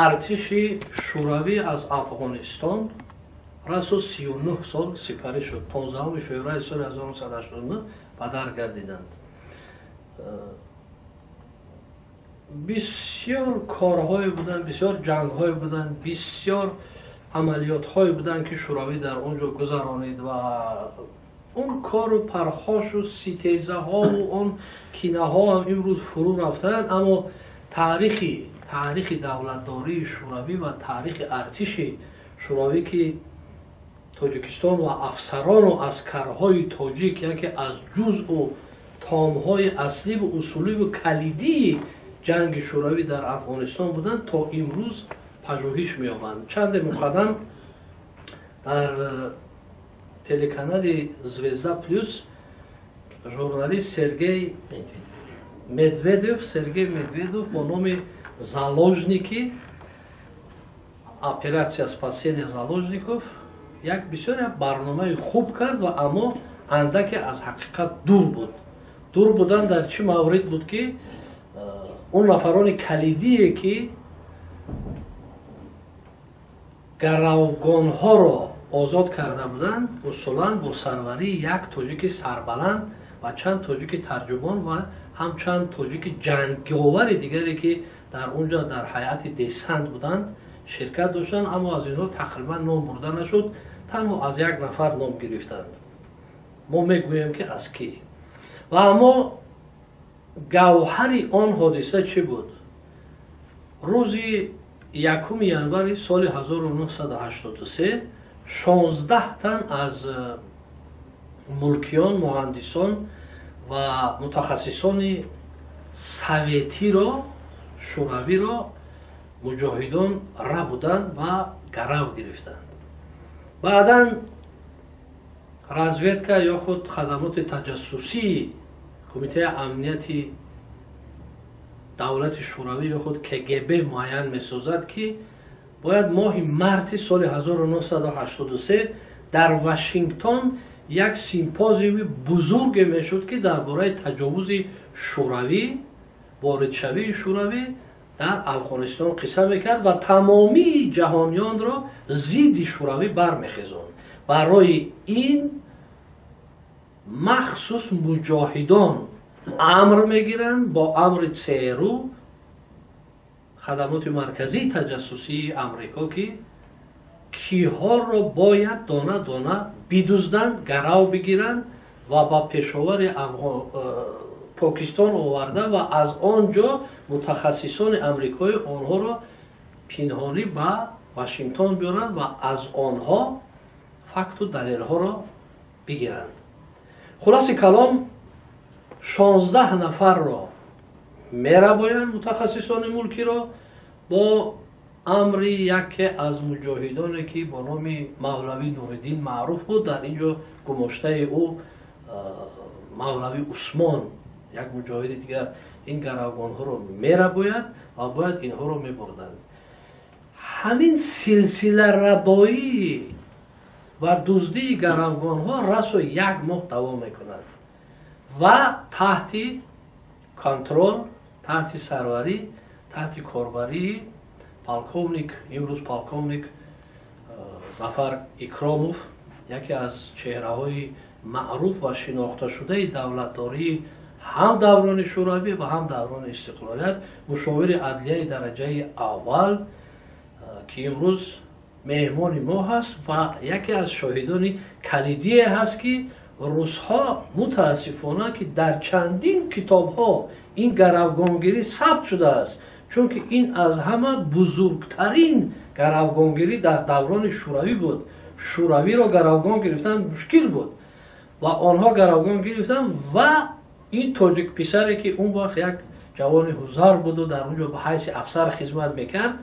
Артиши Шӯравӣ аз Афғонистон расо 39 сол сипарӣ шуд. 15 феврали соли 1989 ба дар гардиданд. Бисёр корҳое буданд, бисёр ҷангҳое буданд, бисёр амалиётҳое буданд, ки Шӯравӣ дар он ҷо гузаронид ва он кору пархошу ситезаҳову он кинаҳо ҳам имрӯз фурӯ рафтанд, аммо таърихи давлатдории Шӯравӣ ва таърихи артиши Шӯравӣ, ки Тоҷикистон ва афсарону аскарҳои тоҷик яке аз ҷузъу томҳои асливу усуливу калидии ҷанги Шӯравӣ дар Афғонистон буданд, то имрӯз пажӯҳиш меёбанд. Чанде муқаддам дар телеканали «Звезда плюс» журналист Сергей Медведев бо номи «Заложники. Операция спасения заложников» як бисёр як барномаи хуб кард ва аммо андаке аз ҳақиқат дур буд. Дур будан дар чӣ маврид буд, ки он нафарони калидие, ки гаравгонҳоро озод карда буданд, усулан бо сарварии як тоҷики сарбаланд ва чанд тоҷики тарҷумон ва ҳам чанд тоҷики ҷанговари дигаре, ки дар он ҷо дар ҳайати десант буданд, ширкат доштанд, аммо аз инҳо тақрибан ном бурда нашуд, танҳо аз як нафар ном гирифтанд. Мо мегӯем, ки аз кӣ. Ва аммо гавҳари он ҳодиса чӣ буд? Рӯзи 1 январи соли 1983 16 тан аз мулкиён, муҳандисон ва мутахассисони советиро, шӯравиро муҷоҳидон рабуданд ва гарав гирифтанд. Баъдан разведка ё худ хадамоти таҷассусии Кумитаи амнияти давлати Шӯравӣ ё худ КГБ муайян месозад, ки бояд моҳи марти соли 1983 дар Вашингтон як симпозиуми бузурге мешуд, ки дар бораи таҷовузи Шӯравӣ, воридшавии Шӯравӣ дар Афғонистон қисса мекард ва тамомии ҷаҳониёнро зидди Шӯравӣ бармехезонд. Барои ин махсус муҷоҳидон амр мегиранд бо амри ЦРУ, хадамоти марказии таҷассусии Амрико, ки киҳоро бояд дона дона бидузданд, гарав бигиранд ва ба Пешовари Покистон оварда ва аз он ҷо мутахассисони амрикоӣ онҳоро пинҳонӣ ба Вашингтон биёранд ва аз онҳо факту далелҳоро бигиранд. Хулоси калом, 16 нафарро мерабоянд мутахассисони мулкиро бо амри яке аз муҷоҳидоне, ки бо номи Мавлавӣ Нуриддин маъруф буд, дар ин ҷо гумоштаи ӯ Мавлавӣ Усмон, як муҷоҳиди дигар, ин гаравгонҳоро мерабояд ва бояд инҳоро мебурданд. Ҳамин силсила рабоӣ ва дуздии гаравгонҳо расо як моҳ давом мекунад ва таҳти контрол, таҳти сарварӣ, таҳти корбарии полковник, имрӯз полковник Зафар Икромов, яке аз чеҳраҳои маъруф ва шинохташудаи давлатдории ҳам даврони Шӯравӣ ва ҳам даврони истиқлолият, мушовири адлияи дараҷаи аввал, ки имрӯз меҳмони мо ҳаст ва яке аз шоҳидони калидие ҳаст, ки русҳо мутаассифона, ки дар чандин китобҳо ин гаравгонгирӣ сабт шудааст, чунки ин аз ҳама бузургтарин гаравгонгирӣ дар даврони Шӯравӣ буд. Шӯравиро гаравгон гирифтан мушкил буд ва онҳо гаравгон гирифтан ва ин тоҷик писаре, ки он вақт як ҷавони ҳузар буду дар он ҷо ба ҳайси афсар хизмат мекард,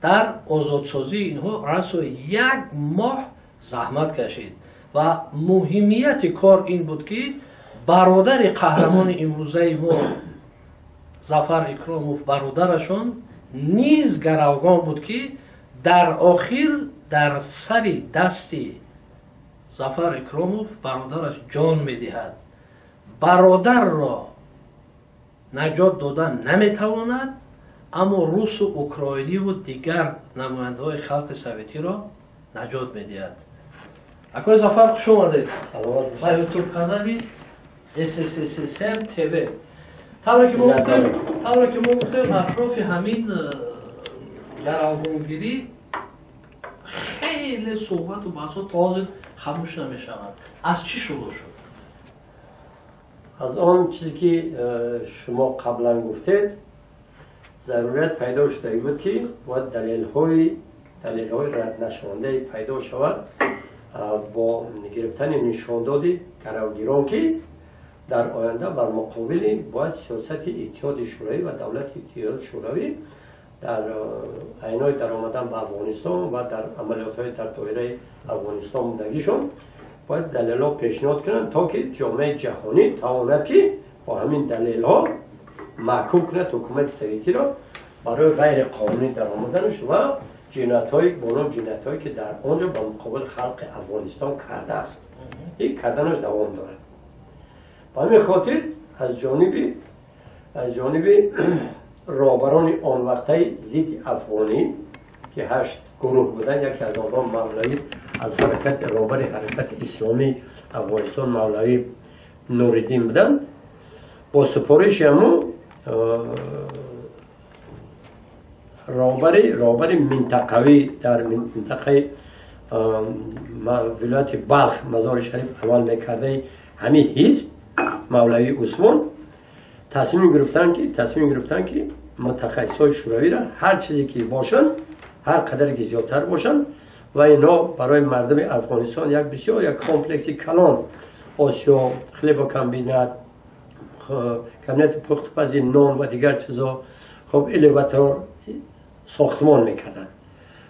дар озодсозии инҳо расо як моҳ заҳмат кашид. Ва муҳимияти кор ин буд, ки бародари қаҳрамони имрӯзаи мо Зафар Икромов, бародарашон низ гаравгон буд, ки дар охир дар сари дасти Зафар Икромов бародараш ҷон медиҳад. Бародарро наҷот додан наметавонад. Аммо русу украиниву дигар намояндаҳои халқи советиро наҷот медиҳад. Акои Зафар, хуш омадед ба ютуб канали СССР ТВ. Тавре ки мо гуфтем, атрофи ҳамин гаравгонгирӣ хеле суҳбату баҳсҳо то ҳозир хамӯш намешаванд. Аз чӣ шурӯъ шуд? Аз он чизе ки шумо қаблан гуфтед, зарурият пайдо шуда буд, ки бояд далелҳои раднашавандае пайдо шавад бо гирифтани нишондоди гаравгирон, ки дар оянда бар муқобили бояд сиёсати Иттиҳоди Шӯравӣ ва давлати Иттиҳоди Шӯравӣ дар айнои даромадан ба Афғонистон ва дар амалиётҳои дар доираи Афғонистон будагишон бояд далелҳо пешниҳод кунанд, то ки ҷомеаи ҷаҳонӣ тавонад, ки бо ҳамин далелҳо маҳкум кунад ҳукумати советиро барои ғайриқонунӣ даромаданаш ва ҷиноятҳои бо ном ҷиноятҳое, ки дар он ҷо ба муқобили халқи Афғонистон кардааст. Ин карданаш давом дорад. Ба ҳамин хотир аз ҷониби роҳбарони он вақтаи зидди афғонӣ, ки ҳашт гурӯҳ буданд, яке аз онҳо мавлавӣ аз ҳаракати роҳбари ҳаракати исломии Афғонистон мавлавӣ Нуриддин буданд, бо супориши ҳамун роҳбари минтақавӣ дар минтақаи вилояти Балх, Мазори Шариф амал мекардаи ҳамин ҳизб мавлавӣ Усмон тасмим гирифтанд, ки мутахассисҳои шӯравиро ҳар чизе ки бошанд, ҳар қадаре ки зиёдтар бошанд, ва инҳо барои мардуми Афғонистон як бисёр як комплекси калон, осиё хлебокомбинат, комбинати пухтупази нон ва дигар чизо, хоб, элеватор сохтмон мекарданд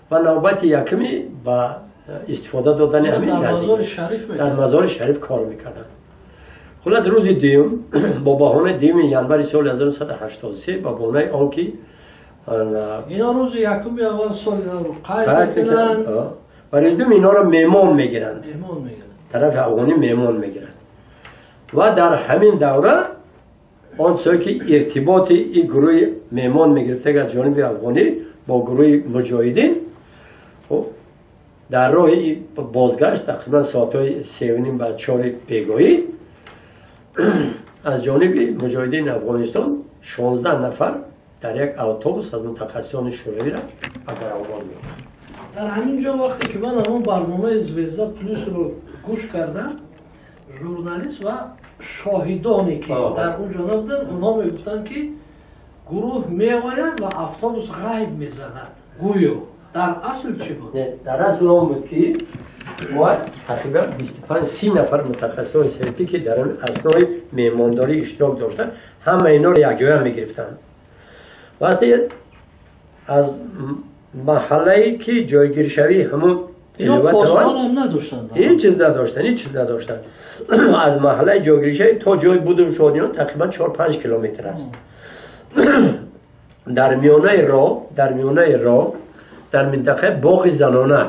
ва навбати якуми ба истифода додани ҳамин дар Мазори Шариф кор мекарданд. Хулас, рӯзи дуюм бо баҳонаи 2 январи соли 1983, ба баҳонаи он ки Ино рӯзи якуми аввал соли навро қайд мекунанд. Ва рӯзи дуюм инҳоро меҳмон мегиранд, тарафи афғонӣ меҳмон мегиранд. Ва дар ҳамин давра он чизое ки иртиботи ин гурӯҳи меҳмон мегирифтаг аз ҷониби афғонӣ бо гурӯҳи муҷоҳидин, дар роҳи бозгашт тақрибан соатҳои 3:30 ба 4 бегоҳӣ аз ҷониби муҷоҳидини Афғонистон 16 нафар дар як автобус аз мутахассисони шӯравиро ба гаравгон мегиранд. Дар ҳамин ҷо, вақте ки ман ҳамон барномаи Звезда Плюсро гӯш кардам, журналист ва шоҳидоне, ки дар он ҷо набуданд, онҳо мегуфтанд, ки гурӯҳ меояд ва автобус ғайб мезанад гӯё. Дар асл чӣ буд? Дар асл он буд, ки бояд тақрибан 25-30 нафар мутахассисони советӣ, ки дар аснои меҳмондорӣ иштирок доштанд, ҳама инҳоро якҷоя мегирифтанд. Вақте аз маҳаллае, ки ҷойгиршавии ҳамун надоштанд. Ҳеҷ чиз надоштанд, ҳеҷ чиз надоштанд. Аз маҳаллаи ҷойгиршавӣ то ҷои буду шодиён тақрибан 4-5 километр аст. Дар миёнаи роҳ, дар минтақаи Боғи Занона,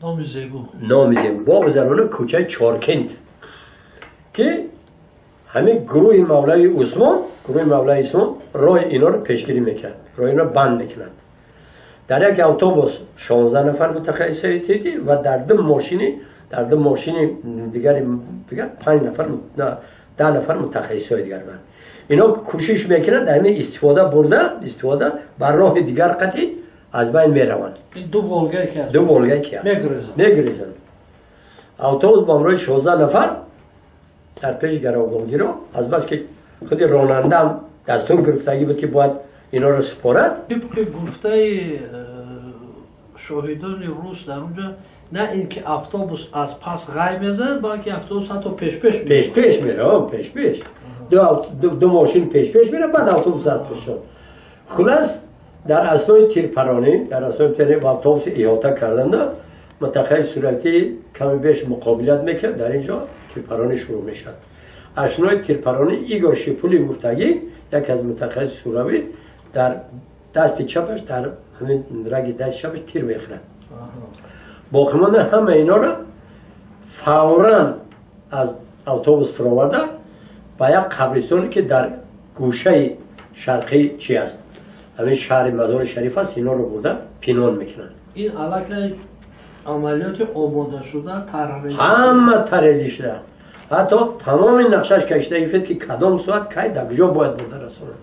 Номи зебо. Номи зебо, Боғи Занона, кӯчаи Чоркент, ки ҳамин гурӯҳи мавлави Усмон роҳи инҳоро пешгирӣ мекунад, роҳи инҳоро банд мекунад. Дар як автобус 16 нафар мутахассисои ва дар ду мошини дигар панҷ нафар, 10 нафар мутахассисои дигар буданд. Инҳо кӯшиш мекунанд дар ҳамин истифода бурда, истифода бар роҳи дигар қатъи аз байн мераванд. Ду Волгае ки Ду Волгае ки мегурезанд. Мегурезанд. Автобус бо ҳамроҳи 16 нафар дар пеши гаравгонгиро, азбаски худи ронандаам дастур гирифтагӣ буд, ки бояд инҳоро супорад. Тибқи гуфтаи шоҳидони рус, дар онҷо на ин ки автобус аз пас ғайб мезанад, балки автобус ҳатто пешпеш. Пешпеш мера, пешпеш. Ду мошин пешпеш мера, баъд автобус аз пешшон. Хулас, дар аснои тирпаронӣ автобуси иҳота карданда мутахассис сурати ками беш муқобилат мекард. Дар ин ҷо тирпаронӣ шурӯъ мешавад. Аснои тирпаронӣ Игор Шипули гуфтагӣ, яке аз мутахассис шӯравӣ, дар дасти чапаш, дар ҳамин раги дасти чапаш тир мехӯрад. Боқимонда ҳама инҳоро фавран аз автобус фуроварда ба як қабристоне, ки дар гӯшаи шарқӣ чи аст, ҳамин шаҳри Мазори Шариф аст, инҳоро бурда пинон мекунанд. Ин аллакай амалиёти омодашуда, тарҳрезӣ, ҳама тарҳрезӣ шуда, ҳатто тамоми нақшаш кашида шуд, ки кадом соат, кай, дар куҷо бояд бурда расонанд.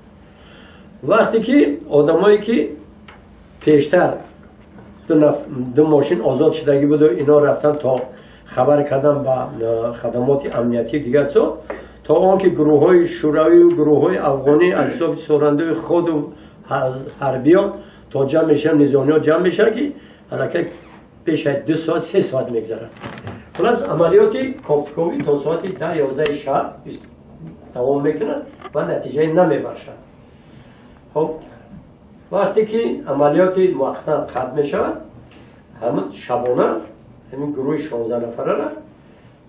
Вақте ки одамое ки пештар ду мошин озод шудагӣ буду, ино рафтан то хабар кардан ба хадамоти амниятӣ дигар чизо, то он ки гурӯҳҳои шӯравию гурӯҳҳои афғонӣ аз ҳисоби сорандаи худу ҳарбиён то ҷамъ мешаванд, низомиён ҷамъ мешаванд, ки аллакай пеш аз 2 соат, 3 соат мегзарад. Хулас, амалиёти кофтуковӣ то соати 10, 11 шаб давом мекунад ва натиҷае намебахшад. Хоб, вақте ки амалиёти муваққатан қатъ мешавад, ҳамин шабона ҳамин гурӯҳи 16 нафарара,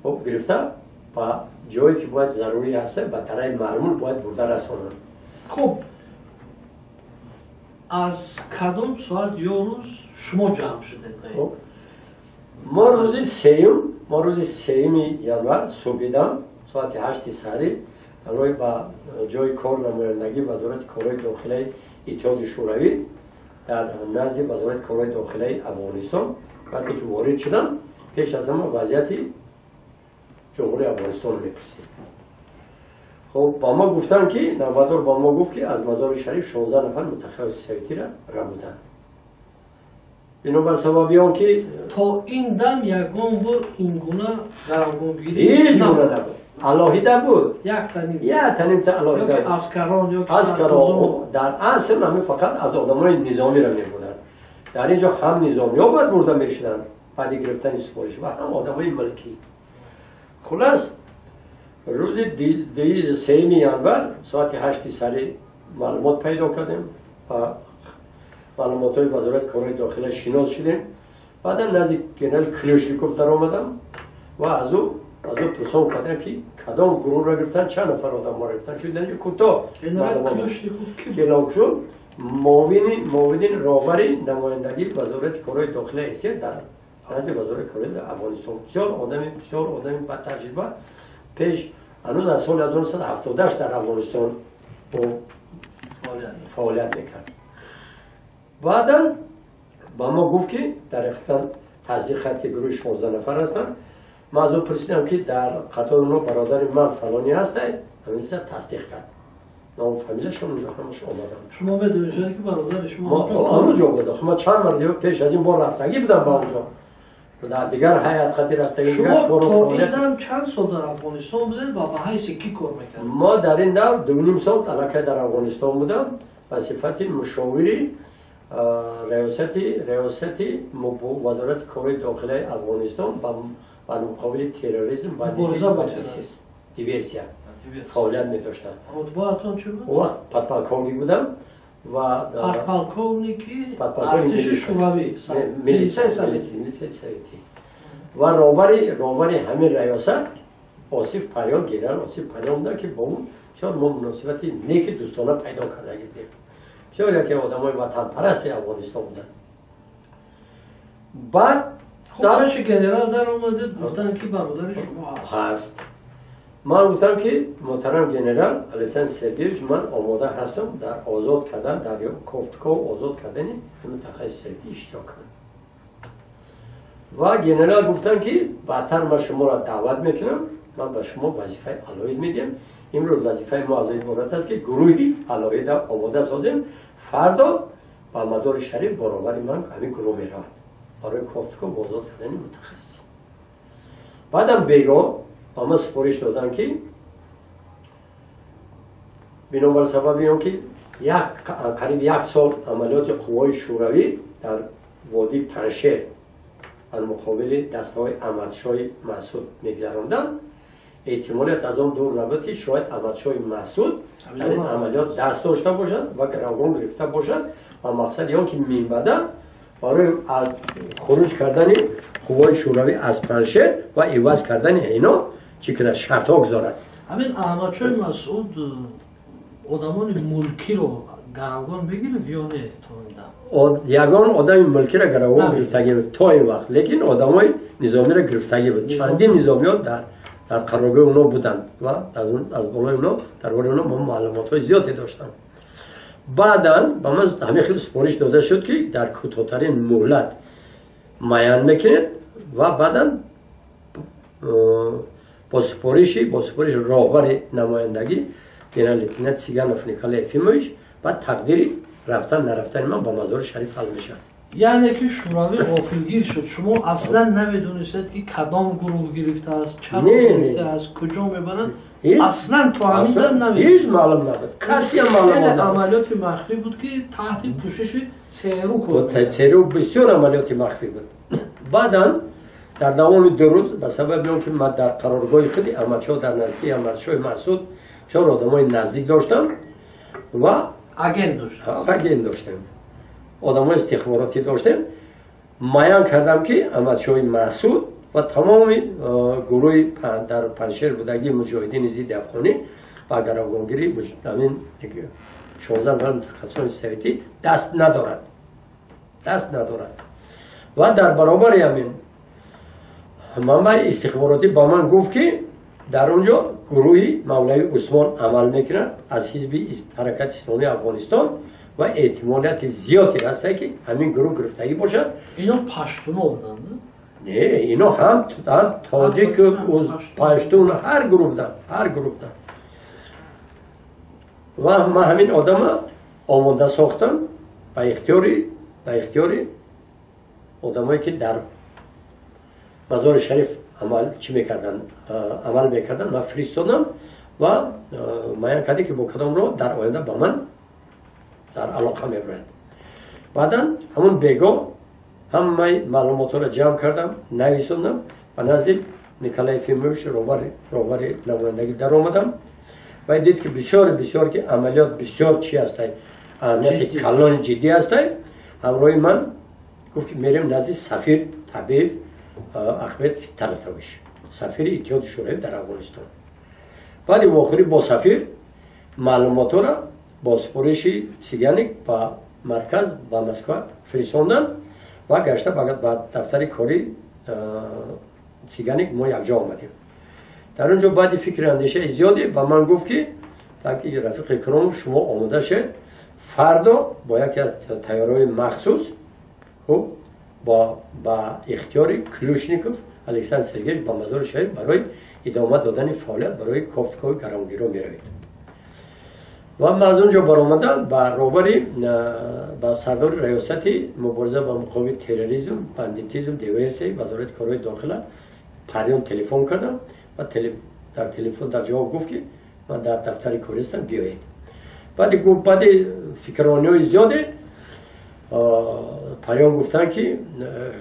хоб, гирифта ба ҷое ки бояд зарурӣ ҳаста, ба дараи Мармул бояд бурда расонанд. Хуб, аз кадом соат ё рӯз шумо ҷамъ шудед? Мо рӯзи сеюми январ субҳидам соати 8 саҳарӣ ҳамроҳи ба ҷои кор намояндагии Вазорати корҳои дохилаи Иттиҳоди Шӯравӣ дар назди Вазорати корҳои дохилаи Афғонистон вақте ки ворид шудам, пеш аз ҳама вазъияти Ҷумҳурии Афғонистон мепурсид. Хоб, ба мо гуфтанд, ки навбатдор ба мо гуфт, ки аз Мазори Шариф 16 нафар мутахассиси советиро рабуданд. Бинобар сабаби он ки То ин дам ягон бор ин гуна гаравгонгирӣ ҳеҷ гуна набуд, алоҳида буд. Як танимта алоҳида. Аскарон ё Аскарон. Дар асл ҳамин фақат аз одамои низомиро мебуданд. Дар ин ҷо ҳам низомиҳо бояд бурда мешуданд баъди гирифтани супориш ва ҳам одамои мулкӣ. Хулас, рӯзи 3 январ соати 8 сари маълумот пайдо кардем ва маълумотҳои Вазорати корҳои дохила шинос шудем. Баъдан назди генерал Клюшников даромадам ва аз ӯ пурсон кардам, ки кадом гурӯҳро гирифтан, чанд нафар одамҳоро гирифтан, чун дар инҷо кӯтоҳ Клюшников? Муовини роҳбари намояндагии Вазорати корҳои дохилаи СССР дар назди Вазорати корҳои Афғонистон. Бисёр одами батаҷриба, пеш ҳанӯз аз соли 1978 дар Афғонистон фаъолият мекард. Баъдан ба мо гуфт, ки дар ҳақиқатан тасдиқ кард, ки гурӯҳи 16 нафар ҳастанд. Ман аз ӯ пурсидам, ки дар қатори онҳо бародари ман фалонӣ ҳастай? Ҳаминса тасдиқ кард, ному фамилияшон унҷо ҳамаш омаданд. Шумо медонистед, ки бародари шумо ҳамонҷо буд? Ман чанд маротиба пеш аз ин бор рафтагӣ будам ба онҷо, дар дигар ҳайат хати рафтагӣ. Шумо то ин дам чанд сол дар Афғонистон будед ва ба ҳайси кӣ кор мекардед? Мо дар ин дам 2,5 сол аллакай дар Афғонистон будам, ба сифати мушовири риёсати Вазорати корҳои дохилаи Афғонистон бар муқобили терроризм ва диверсия фаъолият медоштам. Рутбаатон чӣ буд? Он вақт подполковник будам ва Подполковники артиши шӯравӣ? Милитсияи советӣ. Ва роҳбари ҳамин раёсат Осиф Парён, генерал Осиф Парён буда, ки бо ӯ бисёр мо муносибати неки дӯстона пайдо карда будем. Бисёр яке одамои ватанпарасти Афғонистон буданд. Баъд пеши генерал даромадед, гуфтанд, ки бародари шумо ҳаст. Ман гуфтам, ки муҳтарам генерал Александр Сергеевич, ман омода ҳастам дар озод кардан, дар кофтуков озод кардани мутахассиси советӣ иштирок кунам. Ва генерал гуфтанд, ки баъдтар ман шуморо даъват мекунам, ман ба шумо вазифаи алоҳид медиҳам. Имрӯз вазифаи мо аз иборат аст, ки гурӯҳи алоҳида омода созем. Фардо ба Мазори Шариф баробари ман ҳамин гурӯҳ меравад барои кофтуков озод кардани мутахассис. Баъдам бего ба ман супориш доданд, ки бинобар сабаби он ки қариб як сол амалиёти қуввои шӯравӣ дар водии Паншер бар муқобили дастаҳои Аҳмадшоҳи Масуд мегзаронданд, эҳтимолият аз он дур набуд, ки шояд Аҳмадшоҳи Масуд дар ин амалиёт даст дошта бошад ва гаравгон гирифта бошад, ва мақсади он ки минбаъда барои хуруҷ кардани қуввои шӯравӣ аз Паншер ва иваз кардани ино чӣ кунад, шартҳо гузорад. Ҳамин Аҳмадшоҳи Масуд одамони мулкиро гаравгон мегирифт ё не то ин дам? Ягон одами мулкиро гаравгон гирифтагӣ буд то ин вақт, лекин одамои низомиро гирифтагӣ буд. Чандин низомиёт дар қароргоҳи онҳо буданд ва аз болои онҳо, дар бораи онҳо мо маълумотҳои зиёде доштам. Баъдан ба ман ҳамин хел супориш дода шуд, ки дар кӯтоҳтарин муҳлат муайян мекунед ва баъдан бо супориши роҳбари намояндагӣ генерал-лейтенант Сиганов Николай Ефимович ба тақдири рафтан нарафтани ман ба Мазори Шариф ҳал мешавад. Яъне ки Шӯравӣ ғофилгир шуд. Шумо аслан намедонистед, ки кадом гурӯҳ гирифтааст, чаро гирифтааст, куҷо мебаранд. Аслан то ҳамин дам намедонистед. Ҳеҷ маълум набуд. Касе ҳам маълум набуд. Амалиёти махфӣ буд, ки таҳти пӯшиши ЦРУ кор мекард. ЦРУ бисёр амалиёти махфӣ буд. Баъдан дар давоми 2 рӯз ба сабаби он ки ман дар қароргоҳи худи Аҳмадшоҳ дар наздикии Аҳмадшоҳи Масъуд чор одамои наздик доштам ва агент доштем. Агент доштем. Одамои истихборотӣ доштем. Муайян кардам, ки Аҳмадшоҳи Масъуд ва тамоми гурӯҳи дар Панҷшер будагии муҷоҳидини зидди афғонӣ ба гаравгонгирӣ ҳамин 16 нафар мутахассисони советӣ даст надорад. Даст надорад. Ва дар баробари ҳамин манбаи истихборотӣ ба ман гуфт, ки дар он ҷо гурӯҳи Мавлави Усмон амал мекунад аз ҳизби Ҳаракати Исломии Афғонистон ва эҳтимолияти зиёде ҳаст, ки ҳамин гурӯҳ гирифтагӣ бошад. Ино паштуно буданд? Не, ино ҳам тоҷик, паштун, ҳар гурӯҳ буданд, ҳар гурӯҳ буданд. Ва ман ҳамин одама омода сохтам ба ихтиёри одамое, ки дар Мазори Шариф амал чӣ мекарданд, амал мекарданд, ман фиристодам ва муайян кардем, ки бо кадом роҳ дар оянда ба ман дар алоқа мебарояд. Баъдан ҳамун бегоҳ ҳамаи маълумотҳоро ҷамъ кардам, нависондам, ба назди Николай Ефимович роҳбари намояндагӣ даромадам ва дид, ки бисёр ки амалиёт бисёр чи ҳастай, аҳамияти калони ҷиддӣ ҳастай. Ҳамроҳи ман гуфт, ки мерем назди сафир Табиев Ахмед Талатович, сафири Иттиҳоди Шӯравӣ дар Афғонистон. Баъди вохӯрӣ бо сафир маълумотҳоро бо супориши Сиганик ба марказ, ба Москва фиристонданд ва гашта ба дафтари кори Сиганик мо якҷо омадем. Дар он ҷо баъди фикри андешаи зиёде ба ман гуфт, ки рафиқ Икромов, шумо омода шед, фардо бо яке аз тайёраҳои махсус хуб ба ихтиёри Ключников Александр Сергеевич ба Мазори Шариф барои идома додани фаъолият барои кофтукови гаравгонгиро меравед. Ва ман аз он ҷо баромада ба роҳбари, ба сардори раёсати мубориза ба муқобили терроризм, бандитизм, диверсияи Вазорати корҳои дохила Парён телефон кардам ва дар телефон дар ҷавоб гуфт, ки ман дар дафтари корӣ ҳастам, биёед. Баъди фикррониҳои зиёде Парён гуфтанд, ки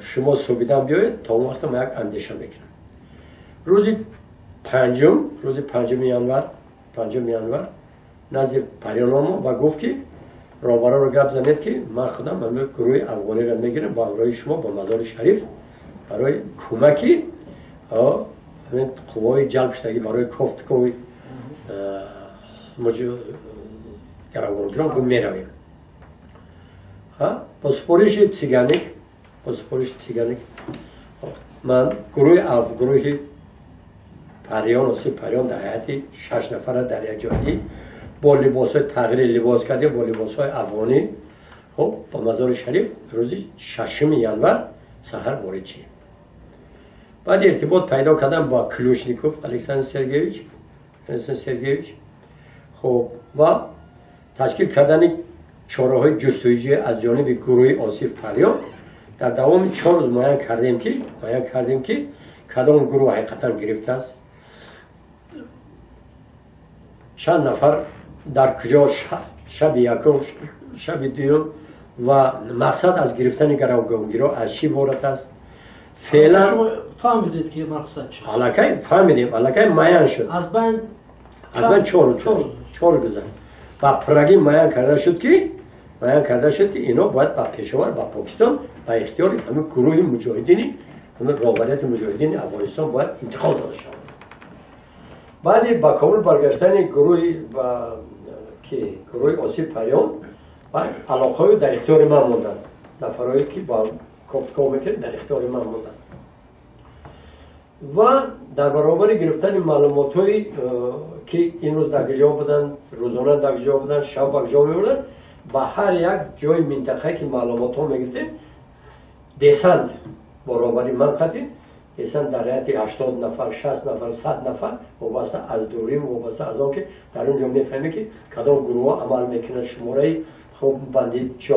шумо субҳидан биёед, то он вақта ман як андеша мекунам. Рӯзи панҷуми январ назди Парён омад ва гуфт, ки роҳбароро гап занед, ки ман худам ҳамин гурӯҳи афғониро мегирам бо ҳамроҳи шумо ба Мазори Шариф барои кӯмаки ҳамин қувваҳои ҷалб шудагӣ барои кофтукови гаравгонгирон меравем. Бо супориши Сиганик ман гурӯҳи Парён, Осиб Парён дар ҳайати 6 нафара дар як ҷойгӣ бо либосҳои тағйири либос кардем, бо либосҳои афғонӣ хуб ба Мазори Шариф рӯзи 6 январ саҳар ворид шудем. Баъд иртибот пайдо кардам бо Ключников Александр Сергеевич хуб ва ташкил кардани чораҳои ҷустуҷӯӣ аз ҷониби гурӯҳи Осиф Парён дар давоми 4 рӯз муайян кардем, ки кадом гурӯҳ ҳақиқатан гирифтааст, чанд нафар дар куҷо шаби якум, шаби дуюм ва мақсад аз гирифтани гаравгонгиро аз чӣ иборат аст. Феълан фаҳмидед, ки мақсад чист? Аллакай фаҳмидем, аллакай муайян шуд. Аз байн 4 гузашт. Ба пуррагӣ муайян карда шуд, ки ино бояд ба Пешовар, ба Покистон, ба ихтиёри ҳамин гурӯҳи муҷоҳидини, ҳамин роҳбарияти муҷоҳидини Афғонистон бояд интиқол дода шавад. Баъди ба Кобул баргаштани гурӯҳи Осиб Парён ва алоқаҳои дар ихтиёри ман монданд. Нафарҳое, ки бо кофтуков мекарданд, дар ихтиёри ман монданд. Ва дар баробари гирифтани маълумотҳое, ки имрӯз дар куҷо буданд, рӯзона дар куҷо буданд, шаб ба куҷо мебурданд, ба ҳар як ҷои минтақае ки маълумотҳо мегирифтем, десант бо роҳбари ман қатӣ десант дар ҳайати 80 нафар, 60 нафар, 100 нафар, вобаста аз дурӣ, вобаста аз он ки дар он ҷо мефаҳмем ки кадом гурӯҳҳо амал мекунанд, шумораи хуб банди чӣ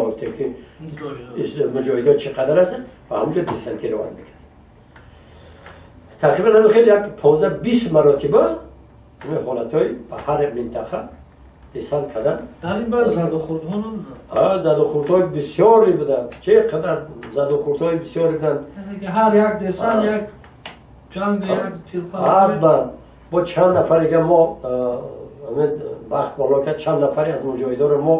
муҷоҳидон чӣ қадар ҳастанд, ва ҳамонҷо десанти равон мекунад. Тақрибан ҳамин хел як 15-20 маротиба ҳамин ҳолатҳои ба ҳар минтақа десант кардан. Дар ин бар задухӯрдҳо набуданд? Задухӯрдҳои бисёре буданд. Чӣ қадар задухӯрдҳои бисёре буданд. Ҳар як десант як ҷанг, як тирпа. Ҳатман. Бо чанд нафаре мо бахт боло кард, чанд нафаре аз муҷоҳидонро мо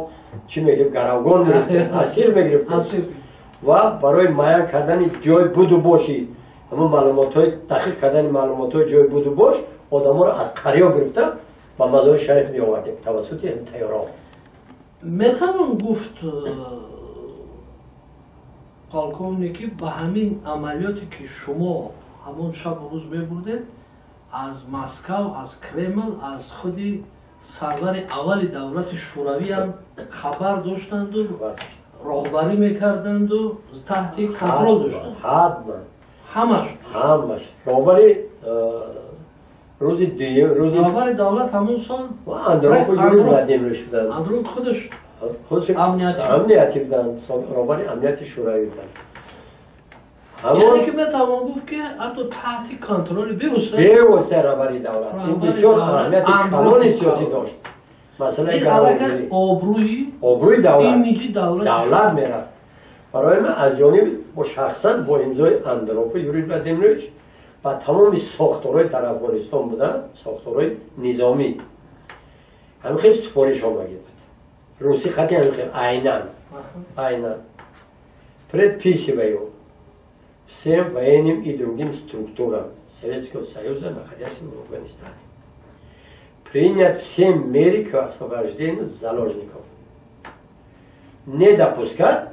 чӣ мегирифтем? Гаравгон мегирифтем, асир мегирифтем ва барои муайян кардани ҷои буду боши, ҳамон маълумотҳои дақиқ кардани маълумотҳои ҷои буду бош, одаморо аз қарё гирифта ба Мазори Шариф меовардем тавассути ҳамин тайёраҳо. Метавон гуфт, полковник, ки ба ҳамин амалиёте ки шумо ҳамон шабу рӯз мебурдед, аз Москав, аз Кремл, аз худи сарвари аввали давлати шӯравӣ ҳам хабар доштанду роҳбарӣ мекарданду таҳти контрол доштанд? Ҳатман. Ҳамаш? Ҳамаш. Роҳбари рӯзи дуюм, рӯзи роҳбари давлат ҳамон сол Андропов Юрий Владимирович буданд. Андропов худаш амнияти буданд, роҳбари амнияти шӯравӣ буданд. Яъне ки метавон гуфт ки ҳатто таҳти контроли бевоситаи роҳбари давлат. Ин бисёр аҳамияти калони сиёсӣ дошт. Масъалаи гаравгирӣ, обрӯи давлат, имиҷи давлат мерафт. Барои ман аз ҷониби бо шахсан бо имзои Андропов Юрий Владимирович ва тамоми сохторҳои дар Афғонистон буданд, сохторҳои низомӣ, ҳамин хел супориш омагӣ буд. Русӣ хати ҳамин хел айнан предписываю всем военным и другим структурам Советского Союза, находящимся в Афганистане, принять все меры к освобождению заложников, не допускать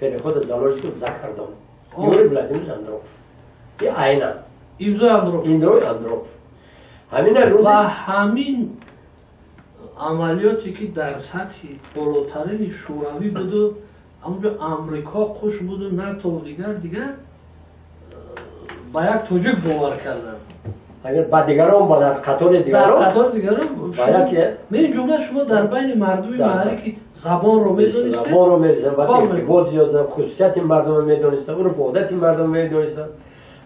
перехода заложников за кордон. Юрий Владимирович Андропов. И айнан. Имзои Андропов. Имзои Андропов. Ҳамина рӯзи ва ҳамин амалиёте ки дар сатҳи болотарини шӯравӣ буду, ҳамонҷо Амрико хуш буду, НАТО дигар дигар, ба як тоҷик бовар карданд. Агар ба дигарон, ба дар қатори дигарон, дар қатори дигарон, ин ҷумла шумо дар байни мардуми маҳаллӣ ки забонро медонистед, забонро медонистам, ва иртибот зиёд дорам, хусусияти мардумро медонистам, урфу одати мардумро медонистам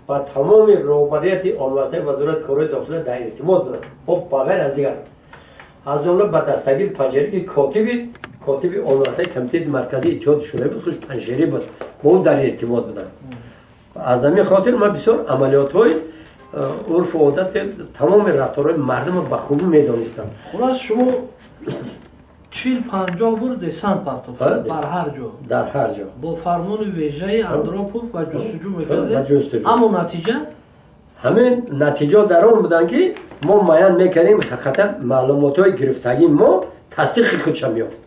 ва тамоми роҳбарияти омватаи вазорати корҳои дохилӣ дар иртибот будам. Хоб, ба ғайр аз дигар, аз ҷумла ба Дастагир Панҷшерӣ ки котиби омватаи комитети марказии Иттиҳоди Шӯравӣ буд, хуш Панҷшерӣ буд, бо ӯ дар иртибот будам. Аз ҳамин хотир ман бисёр амалиётҳои урфу одати тамоми рафторҳои мардумро ба хубӣ медонистам. Хулас шумо 40-50 бор десант партофт бар ҳар ҷо, дар ҳар ҷо бо фармони вежаи Андропов ва ҷустуҷӯ мекардед. Аммо натиҷа? Ҳамин натиҷа дар он буданд ки мо муайян мекардем, ҳақиқатан маълумотҳои гирифтагии мо тасдиқи худша меёфт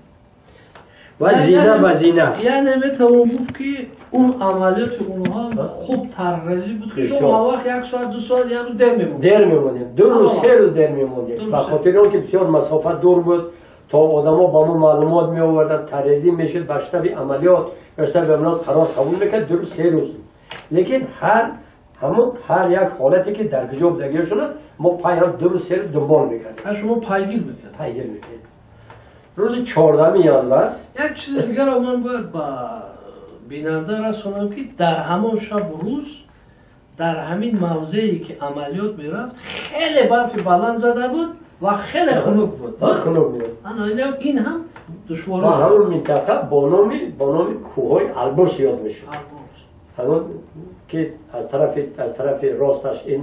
ва зина ба зина. Яъне метавон гуфт ки он амалиёти онҳо хуб тарҳрезӣ буд ки шумо он вақт як соат, ду соат, як рӯз дер мемондед. Дер мемондем, 2 рӯз, 3 рӯз дер мемондем. Ба хотири он ки бисёр масофа дур буд, то одамо ба мо маълумот меоварданд, тарҳрезӣ мешуд, ба штаби амалиёт, ба штаби амалиёт қарор қабул мекард 2 рӯз, 3 рӯз. Лекин ҳар як ҳолате ки дар куҷо будагиашона мо пайҳам 2 рӯз, 3 рӯз дунбол мекардем. Шумо пайгир мекардед? Пайгир мекардем. Рӯзи 14 январ як чизи дигарро ман бояд ба бинанда расонам ки дар ҳамон шабу рӯз дар ҳамин мавзее ки амалиёт мерафт, хеле барфи баланд зада буд ва хеле хунук буд. Хунук буд. Ин ҳам душворӣ. Ва ҳамон минтақа бо номи кӯҳҳои Албурс ёд мешуд. Ҳамон ки аз тарафи росташ ин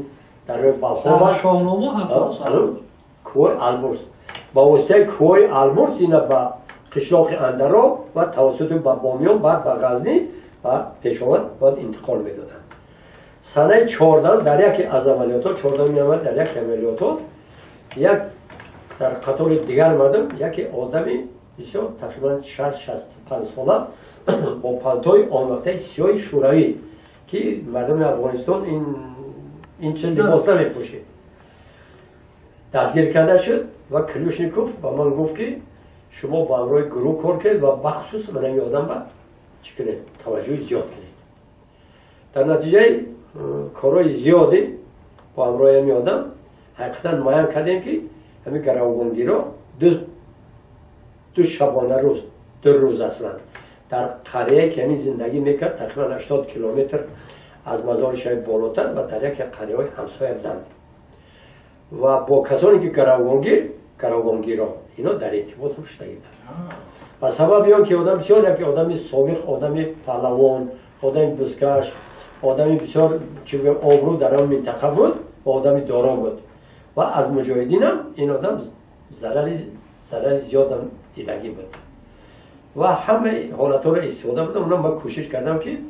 дарёи Балхоб аст. Шоҳнома ҳатто кӯҳҳои Албурс. Ба воситаи кӯҳҳои Албурс ина ба қишлоқи Андароб ва тавассути ба Бомиён, баъд ба Ғазнӣ ва Пешовар бояд интиқол медоданд. Санаи 14 дар яке аз амалиётҳо, 14 январ дар яке амалиётҳо як дар қатори дигар мардум яке одами бисёр тақрибан 60-65 сола бо палтои омватаи сиёҳи шӯравӣ ки мардуми Афғонистон ин чиз либос намепӯшид, дастгир карда шуд. Ва Ключников ба ман гуфт, ки шумо ба ҳамроҳи гурӯҳ кор кунед ва бахусус ман ҳамин одам ба чӣ кунед, таваҷҷӯҳи зиёд кунед. Дар натиҷаи корҳои зиёде бо ҳамроҳи ҳамин одам ҳақиқатан муайян кардем, ки ҳамин гаравгонгиро ду шабона рӯз, 2 рӯз аслан дар қарияе ки ҳамин зиндагӣ мекард, тақрибан 80 километр аз Мазори Шариф болотар ва дар яке қарияҳои ҳамсоя буданд ва бо касоне ки гаравгонгиро ино дар иртибот ҳам шудагӣ буданд. Ба сабаби он ки одам бисёр яке одами собиқ, одами паҳлавон, одами бузкаш, одами бисёр чӣ бигӯям обрӯ дар он минтақа буд ва одами доро буд ва аз муҷоҳидинам ин одам зарари зиёдам дидагӣ буд ва ҳамаи ҳолатҳоро истифода будам. Онам ман кӯшиш кардам, ки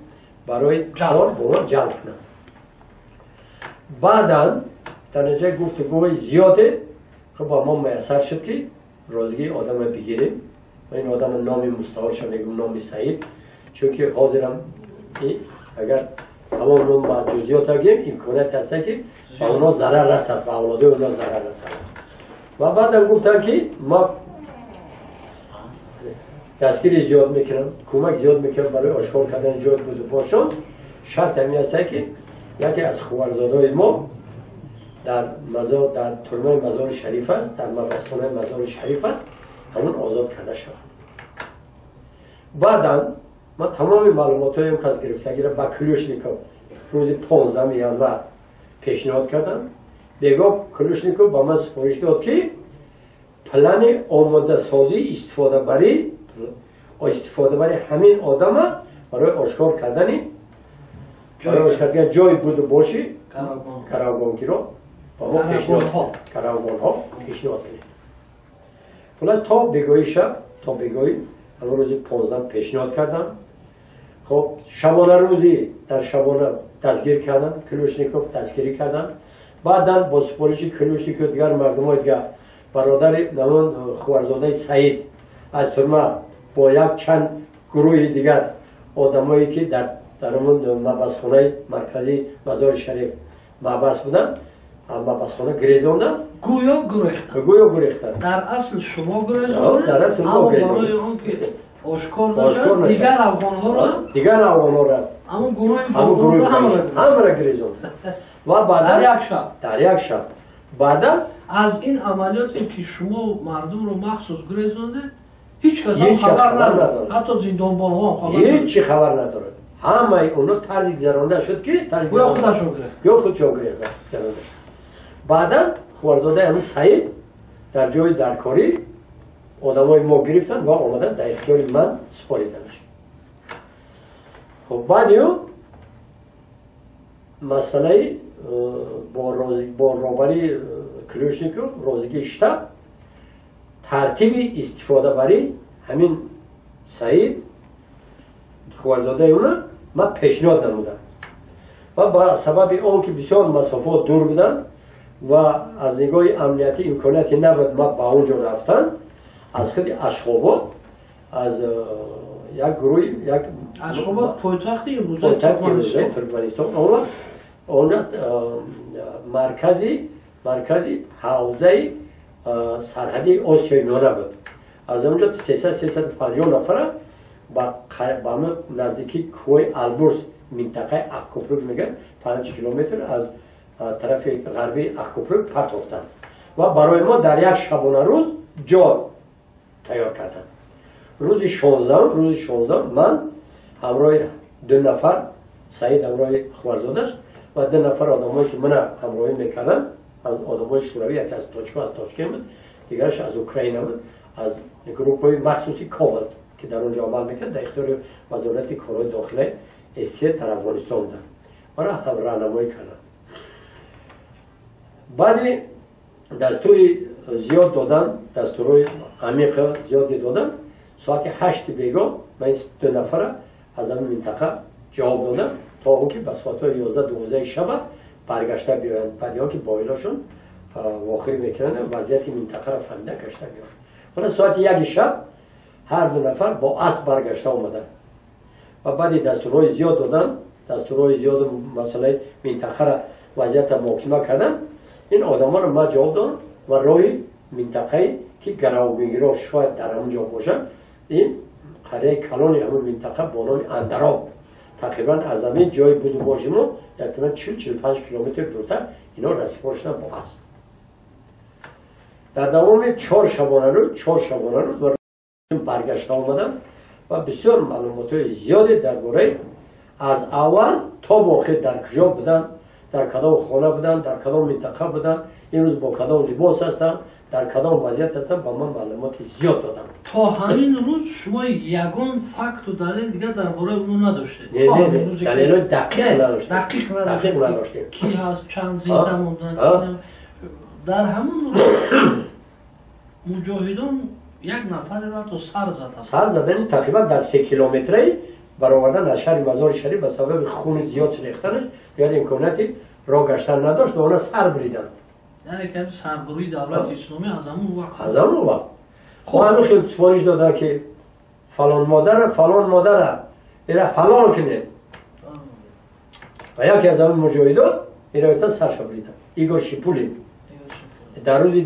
барои кор бо он ҷалб кунам. Баъдан дар натиҷаи гуфтугӯҳои зиёде хуб ба мо муяссар шуд, ки розигии одамро бигирем ва ин одама номи мустаорша мегӯм, номи Саид, чунки ҳозирам агар ҳамон ном ба ҷузъиёт гирем, имконияте ҳаста, ки ба онҳо зарар расад, ба авлодои онҳо зарар расад. Ва баъдан гуфтам, ки ма дастгири зиёд мекунам, кӯмак зиёд мекунам барои ошкор кардани ҷои бузургбошон. Шарт ҳамин аста, ки яке аз хуварзодаҳои мо дар турмаи Мазори Шариф аст, дар мабасхонаи Мазори Шариф аст, ҳамон озод карда шавад. Баъдан ман тамоми маълумотҳои он кас гирифтагиро ба Ключников рӯзи 15 январ пешниҳод кардам. Бегоҳ Ключников ба ман супориш дод, ки плани омодасозии истифодабари ҳамин одама барои ошкор кардани ҷои буду боши гаравгонгиро ба мо гаравгонҳо пешниҳод кунед. Хулас, то бегоҳи шаб, то бегоҳи ҳамон рӯзи 15 пешниҳод кардам. Хоб, шабона рӯзи дар шабона дастгир кардам, Ключников дастгирӣ кардам. Баъдан бо супориши Ключников дигар мардумои дигар бародари намон хуварзодаи Саид аз турма бо як чанд гурӯҳи дигар одамое, ки дар ҳамон мабасхонаи марказии Мазори Шариф маҳбас буданд, мабасхона гирезонданд. Гӯё гурехтанд. Гӯё гурехтанд. Дар асл шумо гурезондед, дар асл мо аммо гурезондем. Барои он ки ошкор нашавад, дигар афғонҳоро, дигар афғонҳоро, ҳамон гурӯҳи ҳамон гурӯҳи ҳамаро ҳамаро гирезонданд. Ва баъдан дар як шаб, дар як шаб баъдан аз ин амалиёте ки шумо мардумро махсус гурезондед, ҳеҷ кас ҳам ҳеҷ кас хабар хабар надорад. Надорад. Ҳатто зиндонбонҳо ҳам хабар ҳеҷ чӣ хабар надорад. Ҳамаи онҳо тарзи гузаронда шуд, ки тарзи гӯё худашон гирехт, гӯё худшон гузаронда шуд. Баъдан хуварзодаи ҳамин Саид дар ҷои даркорӣ одамои мо гирифтанд ва омаданд дар ихтиёри ман супориданаш. Хуб, баъди ӯ масъалаи бо роҳбарии Ключников, розигии штаб, тартиби истифодабарӣ ҳамин Саид хуварзодаи уна ман пешниҳод намудам ва ба сабаби он ки бисёр масофаҳо дур буданд ва аз нигоҳи амниятӣ имконияте набуд ман ба он ҷо рафтан, аз худи Ашхобод аз як гурӯҳи як Ашхобод пойтахти имрӯзаи пойтахти имрӯзаи Туркманистон. Туркманистон. Он вақт он вақт маркази ҳавзаи сарҳадии Осиёи Миёна буд. Аз он ҷо 300-350 нафара ба наздикии кӯҳи Албурз, минтақаи Ақкӯпрук мегӯянд, 5 километр аз тарафи ғарбии Ақкӯпрук партофтанд ва барои мо дар як шабонарӯз ҷо тайёр карданд. Рӯзи 16-ум ман ҳамроҳи 2 нафар, Саид ҳамроҳи хуварзодаш ва 2 нафар одамое, ки мана ҳамроҳӣ мекарданд, аз одамои шӯравӣ, яке аз тоҷикҳо аз Тошкент буд, дигараш аз Украина буд, аз группаи махсуси Кобалт, ки дар он ҷо амал мекард, дар ихтиёри Вазорати корҳои дохилаи СССР дар Афғонистон буданд, мара ҳам раҳнамоӣ карданд. Баъди дастури зиёд додан, дастурҳои амиқ зиёде додан, соати 8 бегоҳ ман 2 нафара аз ҳамин минтақа ҷавоб додам, то он ки ба соатҳои 11-12 шаба баргашта биёянд, баъди он ки бо оилашон вохӯрӣ мекунанд, вазъияти минтақаро фаҳмида гашта биёянд. Ҳола соати 1 шаб ҳар 2 нафар бо асп баргашта омаданд ва баъди дастурҳои зиёд додан, дастурҳои зиёду масъалаи минтақаро, вазъиятро муҳокима кардан, ин одаморо ман ҷавоб додам ва роҳи минтақае ки гаравгонгиро шояд дар ҳамон ҷо бошад. Ин қарияи калони ҳамон минтақа бо номи Андароб, тақрибан аз ҳамин ҷои буду боши мо тақрибан 40-45 километр дуртар ино расипор шудан бо аст. Дар давоми 4 шабонарӯз баргашта омадам ва бисёр маълумотҳои зиёде дар бораи аз аввал то ба охир дар куҷо буданд, дар кадом хона буданд, дар кадом минтақа буданд, имрӯз бо кадом либос ҳастанд, дар кадом вазъият ҳастанд, ба ман маълумоти зиёд доданд. То ҳамин рӯз шумо ягон факту далел дигар дар бораи онҳо надоштед? Далелҳои дақиқ надоштем. Дақиқ надоштем. Ки ҳаст, чанд зинда монданд. Дар ҳамон рӯз муҷоҳидон як нафареро ҳатто сар заданд. Сар задани тақрибан дар 3 километраи баровардан аз шаҳри Мазори Шариф ба сабаби хуни зиёд рехтанаш дигар имконияти роҳ гаштан надошт ва она сар буриданд. Яъне ки сарбурии давлати исломӣ аз ҳамон вақт. Аз ҳамон вақт. Хо ҳамин хел супориш доданд ки фалон модара, фалон модара ира ҳалол кунед. Ва яке аз ҳамин муҷоҳидон ира сарша буриданд. Игор Шипулин. Дар рӯзи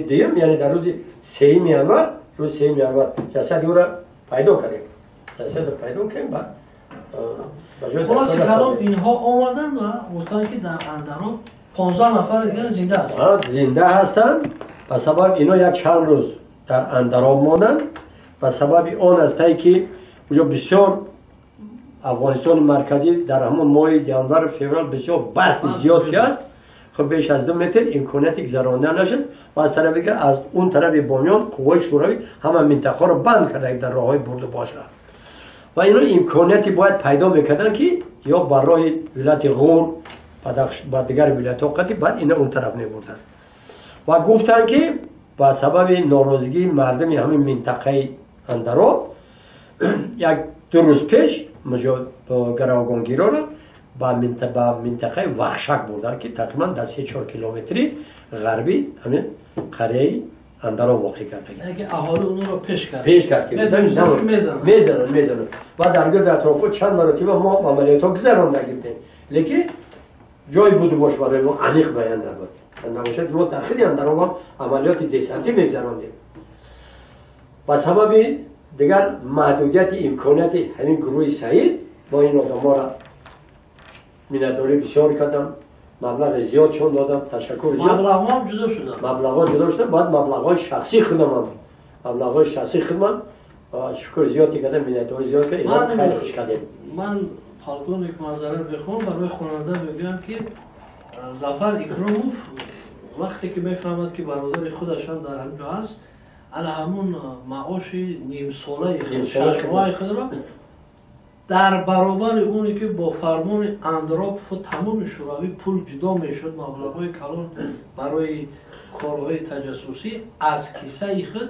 дуюм, яъне дар рӯзи 3 январ, рӯзи 3 январ ҷасади ӯро пайдо кардем. Ҷасадро пайдо кардем ва хулоси калом инҳо омаданд ва гуфтанд ки дар Андароб 15 нафар дигар зинда ҳастанд. Зинда ҳастанд. Ба сабаби ино як чанд рӯз дар Андароб монданд. Ба сабаби он астае ки уҷо бисёр Афғонистони марказӣ дар ҳамон моҳи январу феврал бисёр барфи зиёд ки аст, хуб беш аз 2 метр имконияти гузаронда нашуд ва аз тарафи дигар аз он тарафи Бомиён қувваи шӯравӣ ҳама минтақаро банд карда дар роҳҳои бурду бошра. Ва ино имконияти бояд пайдо мекарданд ки ё ба роҳи вилояти Ғур ба дигар вилоятҳо қатӣ баъд ина он тараф мебурданд. Ва гуфтанд ки ба сабаби норозигии мардуми ҳамин минтақаи Андароб як 2 рӯз пеш гаравгонгироро ба минтақаи Вахшак бурданд ки тақрибан дар 3-4 километри ғарбӣ ҳамин қарияи Андароб воқеъ кардагӣ. Аҳолӣ онро пеш кард. Пеш кард ки мезананд. Ва дар гирди атрофо чанд маротиба мо амалиётҳо гузаронда гирдем, лекин ҷои буду бош барои мо аниқ баён набуд. Набошад мо дар хели Андароб ҳам амалиёти десантӣ мегузарондем. Ба сабаби дигар маҳдудияти имконияти ҳамин гурӯҳи Саид мо ин одаморо миннатдорӣ бисёр кардам, маблағи зиёдшон додам, ташаккур зиёд. Маблағҳоам ҷудо шуданд. Маблағҳо ҷудо шуданд, баъд маблағҳои шахсии худамам, маблағҳои шахсии худман шукр зиёде кардам, миннатдорӣ зиёд кардам, инҳо хайр хуш кардем. Ман полковник маъзарат мехоҳам, барои хонанда мегӯям ки Зафар Икромов вақте ки мефаҳмад ки бародари худаш ҳам дар ҳамин ҷо ҳаст, ала ҳамун маоши нимсолаи шашмоҳаи худро дар баробари оне ки бо фармони Андропов тамоми шӯравӣ пул ҷудо мешуд, маблағҳои калон барои корҳои таҷассусӣ, аз кисаи худ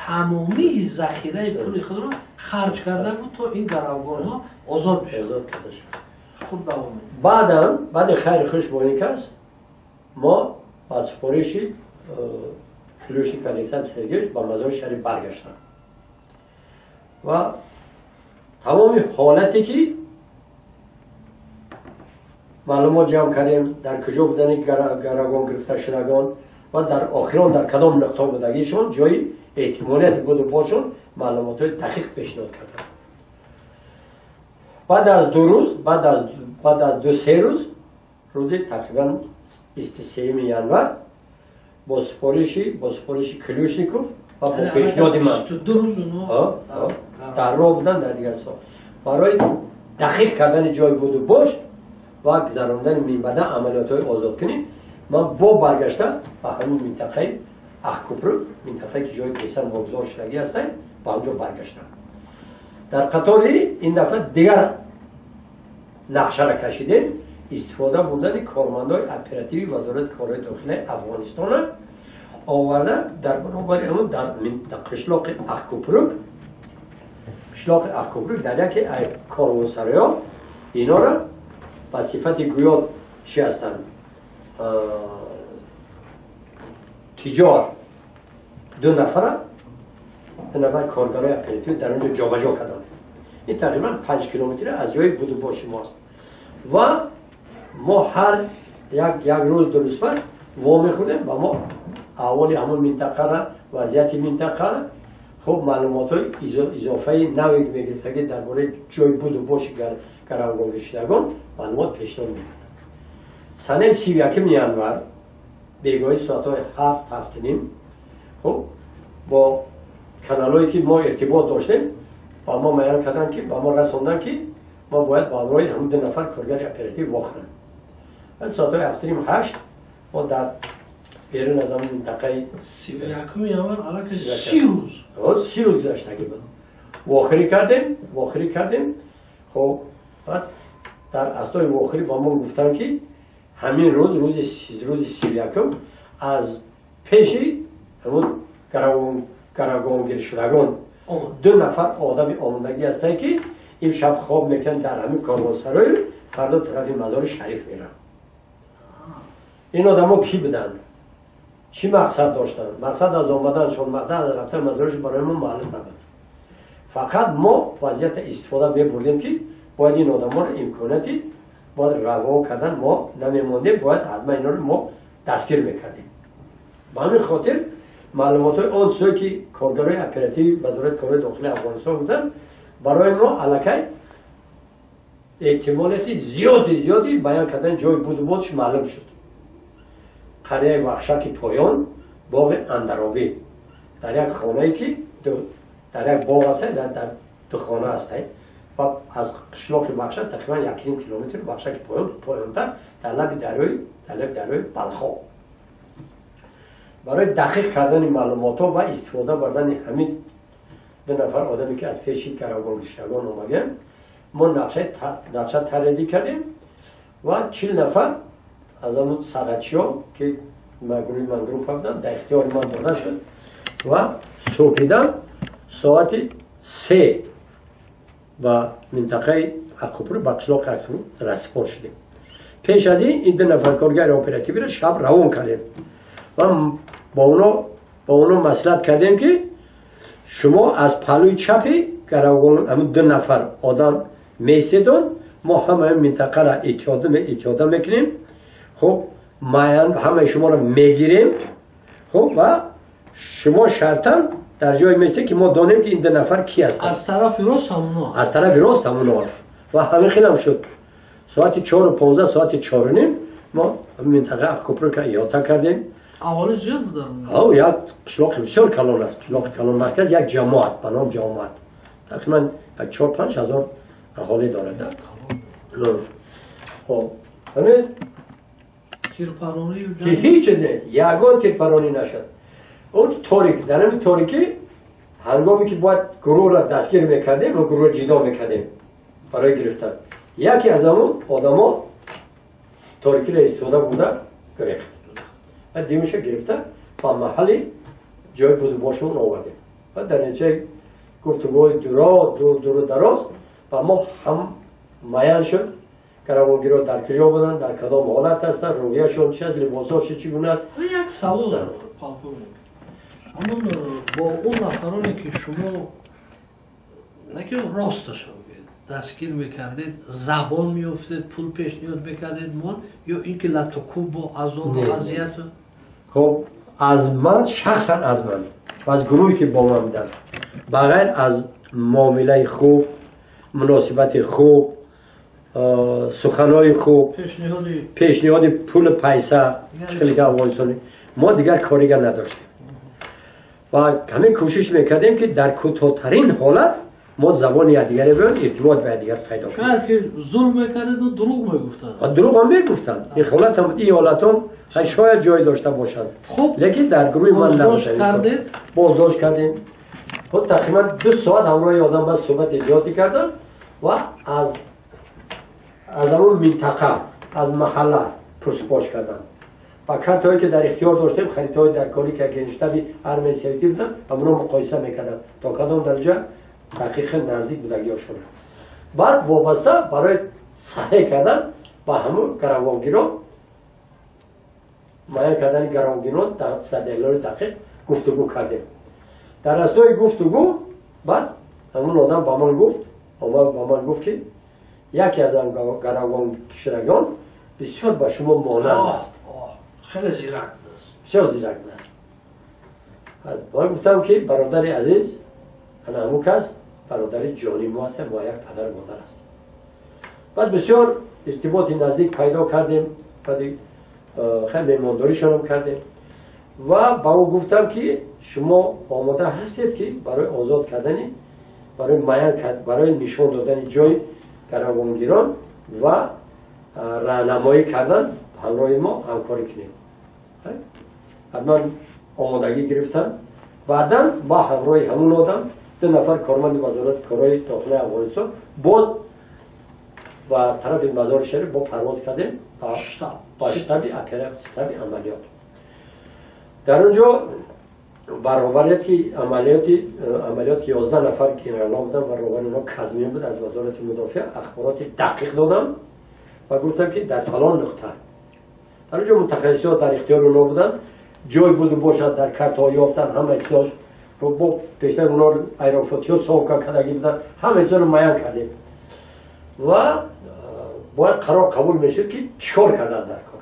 тамомии захираи пули худро харҷ карда буд то ин гаравгонҳо озод бишаванд. Хуб давом медиҳад. Баъдан баъди хайри хуш бо ин кас мо ба супориши Ключник Александр Сергеевич ба Мазори Шариф баргаштам ва тамоми ҳолате ки маълумот ҷамъ кардем дар куҷо будани гаравгон гирифташудагон ва дар охирон дар кадом нуқта будагишон, ҷои эҳтимолияти буду бошон маълумотҳои дақиқ пешниҳод кардам. Баъд аз 2 рӯз, баъд аз 2-3 рӯз, рӯзи тақрибан 23 январ бо супориши Ключников ва бо пешниҳоди ман дар роҳ буданд дар дигар сол барои дақиқ кардани ҷои буду бош ва гузарондани минбаъда амалиётҳои озодкунӣ ман бо баргашта ба ҳамин минтақаи Ахкупрук, минтақае ки ҷои песан вогузор шудагӣ ҳастанд, ба ҳамҷо баргаштам. Дар қатори ин дафъа дигар нақшаро кашидем, истифода бурдани кормандои оперативии Вазорати корҳои дохилаи Афғонистона оварда дар баробари ҳамон дар қишлоқи Ахкупрук, қишлоқи Ахкупрук дар яке аз корвонсароё инора ба сифати гӯё чӣ ҳастанд, тиҷор, 2 нафар коргарои оперативӣ дар он ҷо ҷобаҷо карданд. Ин тақрибан 5 километр аз ҷои будубоши мост ва мо ҳар як рӯз 2 рӯз пас во мехӯрдем ва мо аҳволи ҳамон минтақара, вазъияти минтақара, хуб маълумотҳои изофаи наве мегирифтагӣ дар бораи ҷои буду боши гаравгонгиршудагон маълумот пешниҳод мекарданд. Санаи 31 январ бегоҳи соатҳои 7-7:30 хуб бо каналҳое ки мо иртибот доштем ба мо муайян карданд, ки ба мо расонданд, ки мо бояд ба ҳамроҳи ҳамон 2 нафар коргари оператив вохӯрем. Соатҳои 7:30-8 мо дар берун аз ҳамон минтақаи 31 январ аллакай 30 рӯз. 30 рӯз гузаштагӣ буд. Вохӯрӣ кардем. Хуб баъд дар аснои вохӯрӣ ба мо гуфтанд, ки ҳамин рӯз, рӯзи 31 аз пеши ҳамон гаравгонгиршудагон 2 нафар одами омодагӣ ҳастанд, ки имшаб хоб мекунанд дар ҳамин корвонсарою фардо тарафи Мазори Шариф мераванд. Ин одамо кӣ буданд? Чӣ мақсад доштанд? Мақсад аз омаданшон, мақсад аз рафтан мазоришон барои мо маълум набуд. Фақат мо вазъията истифода мебурдем, ки бояд ин одаморо имконияти бояд равон кардан мо намемондем, бояд ҳатман инҳоро мо дастгир мекардем. Ба ҳамин хотир маълумотҳои он чизое ки коргарои оперативи Вазорати корҳои дохилии Афғонистон буданд, барои мо аллакай эҳтимолияти зиёди баён кардани ҷои буду бодаш маълум шуд. Қарияи Вахшаки поён, боғи Андаробӣ, дар як хонае ки дар як боғ ҳастай, дар ду хона ҳастай ва аз қишлоқи Вахшак тақрибан 1.5 километр Вахшаки поён поёнтар дар лаби дарёи Балхоб. Барои дақиқ кардани маълумотҳо ва истифода бардани ҳамин 2 нафар одаме ки аз пеши гаравгонгиршудагон омаданд, мо нақша тарҳрезӣ кардем ва 40 нафар аз ҳамон сарачиҳо ки гурӯҳи ман группа буданд, дар ихтиёри ман дода шуд ва субҳидам соати 3 ба минтақаи Аққупру, ба қишлоқи Аққупру расипор шудем. Пеш аз ин 2 нафар коргари оперативиро шаб равон кардем ва бо оно маслиҳат кардем, ки шумо аз паҳлӯи чапи гаравгон ҳамин 2 нафар одам меистедон, мо ҳамаи минтақаро иттиҳода мекунем, хуб муайян ҳамаи шуморо мегирем, хуб ва шумо шартан дар ҷое меистед, ки мо донем, ки ин 2 нафар ки ҳастанд. Аз тарафи рост ҳамоно. Аз тарафи рост ҳамоно. Ва ҳамин хелам шуд. Соати 4:15, соати 4:30 мо минтақаи Аққупрука иҳота кардем. Аҳолӣ зиёд буданд? Ҳа, як қишлоқи бисёр калон аст. Қишлоқи калон марказ як ҷамоат ба ном ҷамоат. Тақрибан 4-5 ҳазор аҳолӣ дорад. Хоб, ҳамин тирпаронӣ ҳеҷ чиз нест, ягон тирпаронӣ нашуд. Он торик, дар ҳамин торикӣ ҳангоме ки бояд гурӯҳро дастгир мекардем ва гурӯҳро ҷидо мекардем барои гирифтан, яке аз ҳамон одамо торикиро истифода бурда гурехт. Ва димуша гирифта ба маҳалли ҷои будубошмон овардем. Ва дар натиҷаи гуфтугӯи дуру дароз ба мо ҳам муайян шуд гаравгонгирҳо дар куҷо буданд, дар кадом ҳолат ҳастанд, рӯҳияшон чи аст, либосҳошон чӣ гуна аст. Як савол, полковник. Ҳамон бо он нафароне ки шумо на ки росташо бигӯед, дастгир мекардед, забон меёфтед, пул пешниҳод мекардед мол ё ин ки латукӯб бо азобу азияту? Хуб, аз ман шахсан, аз ман ва аз гурӯҳе ки бо ман буданд, ба ғайр аз муомилаи хуб, муносибати хуб, суханҳои хуб, пешниҳоди пулу пайса, чӣ хеле ки афғонистонӣ, мо дигар коригар надоштем ва ҳамин кӯшиш мекардем, ки дар кӯтоҳтарин ҳолат мо забони якдигаре биён, иртибот ба якдигар пайдо кунем. Шояд ки зулм мекардед, дурӯғ мегуфтанд. Дурӯғ ҳам мегуфтанд. Ин ҳолатам шояд ҷой дошта бошад, лекин дар гурӯҳи ман набошад. Боздошт кардем. Хуб, тақрибан 2 соат ҳамроҳи одам ба суҳбати зиёдӣ кардам ва аз ҳамон минтақа, аз маҳалла пурсупош кардам. Ва картҳое ки дар ихтиёр доштем, харитаҳои дар корӣ ки генштаби армияи советӣ буданд, ҳамонро муқоиса мекардам то кадом дараҷа дақиқа наздик будагиҳошон. Баъд вобаста барои саҳеҳ кардан ба ҳамон гаравгонгирон, муайян кардани гаравгонгирон дар далелҳои дақиқ гуфтугӯ кардем. Дар аснои гуфтугӯ баъд ҳамон одам ба ман гуфт, омад ба ман гуфт, ки яке аз гаравгоншудагон бисёр ба шумо монанд аст. Хеле зирак будааст. Бисёр зирак будааст. Ман гуфтам ки бародари азиз, ана ҳамун кас бародари ҷонии мо ҳастем, мо як падару модар ҳастем. Баъд бисёр иртиботи наздик пайдо кардем, баъди хеле меҳмондоришонам кардем ва ба ӯ гуфтам ки шумо омода ҳастед ки барои озод кардани, барои муайян кард, барои нишон додани ҷои гаравгонгирон ва раҳнамоӣ кардан ҳамроҳи мо ҳамкорӣ кунед. Ҳатман омодагӣ гирифтам. Баъдан ба ҳамроҳи ҳамун одам ду нафар корманди вазорати корҳои дохилии Афғонистон боз ба тарафи Мазори Шариф бо парвоз кардем ба штаби штаби амалиёт. Дар он ҷо баробарияти амалиёт 11 нафар генералҳо буданд ва роҳбари онҳо Казмин буд аз вазорати мудофиа. Ахбороти дақиқ додам ва гуфтам ки дар фалон нуқта. Дар он ҷо мутахассисҳо дар ихтиёри онҳо буданд, ҷой буду бошад дар картаҳо ёфтанд, ҳама чизош бо пештар онҳо аэрофотиҳо совка кардагӣ буданд, ҳама чизоро муайян кардем ва бояд қарор қабул мешуд ки чӣ кор кардан дар кор.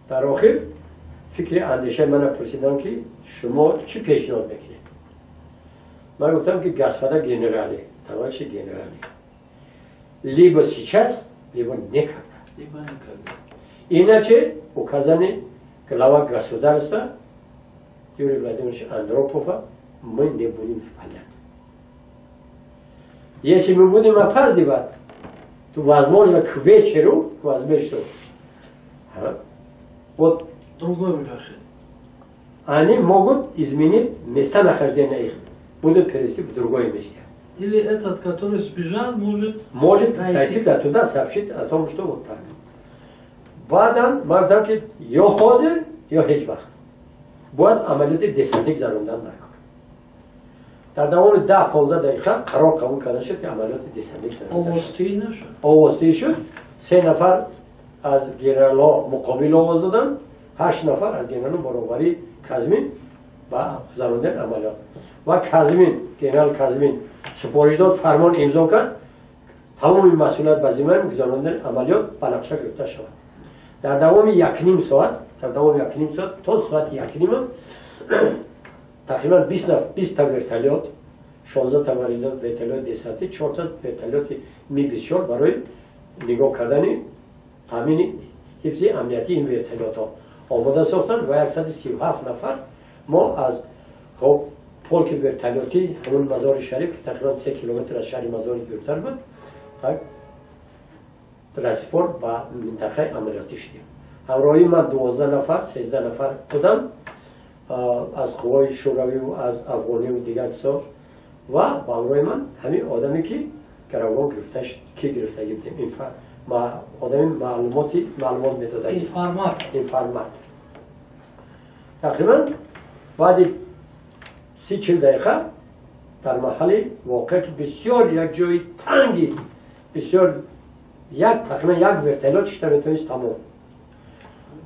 Дар охир фикри андешаи мана пурсидам ки шумо чӣ пешниҳод мекунед? Ман гуфтам ки господа генерали, товарищи генерали, либо сейчас, либо никогда. Иначе указание глава государства Юрия Владимировича Андропова мы не будем выполнять. Если мы будем опаздывать, то, возможно, к вечеру, возможно, вот другой выход. Они могут изменить местонахождение их, будут перевести в другое место. Или этот, который сбежал, может дойти до туда, сообщить о том, что вот так. Баъдан ман гуфтам ки ё ҳозир, ё ҳеҷ вақт бояд амалиёти десантӣ гузарондан дар кор. Дар давоми 10-15 дақиқа қарор қабул карда шуд ки амалиёти десантӣ овозтӣ нашуд. Овозтӣ шуд. 3 нафар аз генералҳо муқобил овоз доданд, 8 нафар аз генералҳо баробари Казмин ба гузарондани амалиёт. Ва Казмин, генерал Казмин супориш дод, фармон имзо кард, тамоми масъулият ба зиммаи гузарондани амалиёт ба нақша гирифта шавад. Дар давоми 1,5 соат, дар давоми 1,5 соат то соати 1,5 тақрибан 20 та вертолёт, 16 та вертолёти десантӣ, 4 та вертолёти Ми-24 барои нигоҳ кардани таъмини ҳифзи амниятии ин вертолётҳо омода сохтанд ва 137 нафар мо аз хоб полки вертолётӣ ҳамон Мазори Шариф ки тақрибан 3 километр аз шаҳри Мазори дуртар буд, так расипор ба минтақаи амалиётӣ шудем. Ҳамроҳи ман 12 нафар, 13 нафар буданд аз қувваи шӯравию аз афғониву дигар чизҳо ва ба ҳамроҳи ман ҳамин одаме ки гаравгон гирифта ки гирифтагӣ будем, одами маълумот медодагӣ, информат. Тақрибан баъди 30-40 дақиқа дар маҳалли воқеа ки бисёр як ҷои танги бисёр як тақрибан як вертолёт шита метавонист тамом.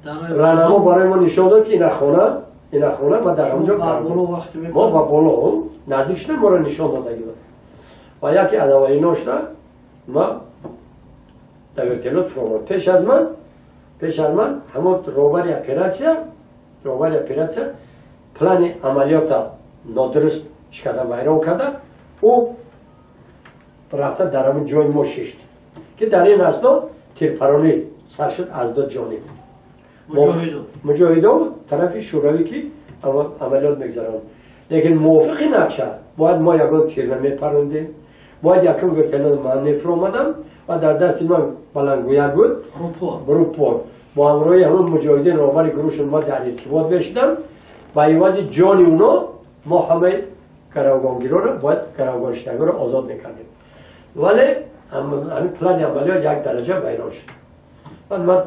Раҳнамо барои мо нишон дод ки ина хона, ина хона ва дар онҷо мо ба боло наздик шуда моро нишон додагӣ буд. Ва яке аз аввалино шуда ма дар вертолёт фуромад. Пеш аз ман ҳамон роҳбари оператсия плани амалиёта нодуруст чӣ карда, вайрон карда, ӯ рафта дар ҳамон ҷои мо шишт ки дар ин асно тирпаронӣ сар шуд аз ду ҷониб. Муҷоҳидон тарафи шӯравӣ ки амалиёт мегузаронанд. Лекин мувофиқи нақша бояд мо ягон тир намепарондем, бояд якум вертолёт ман мефуромадам ва дар дасти ман баландгӯяк буд, рупор. Бо ҳамроҳи ҳамон муҷоҳидин роҳбари гурӯҳшон ма дар иртибот мешудам. Ба ивази ҷони оно мо ҳамаи гаравгонгироро бояд гаравгоншудагиро озод мекардем. Вале ҳамин плани амалиёт як дараҷа вайрон шуд. Баъд ман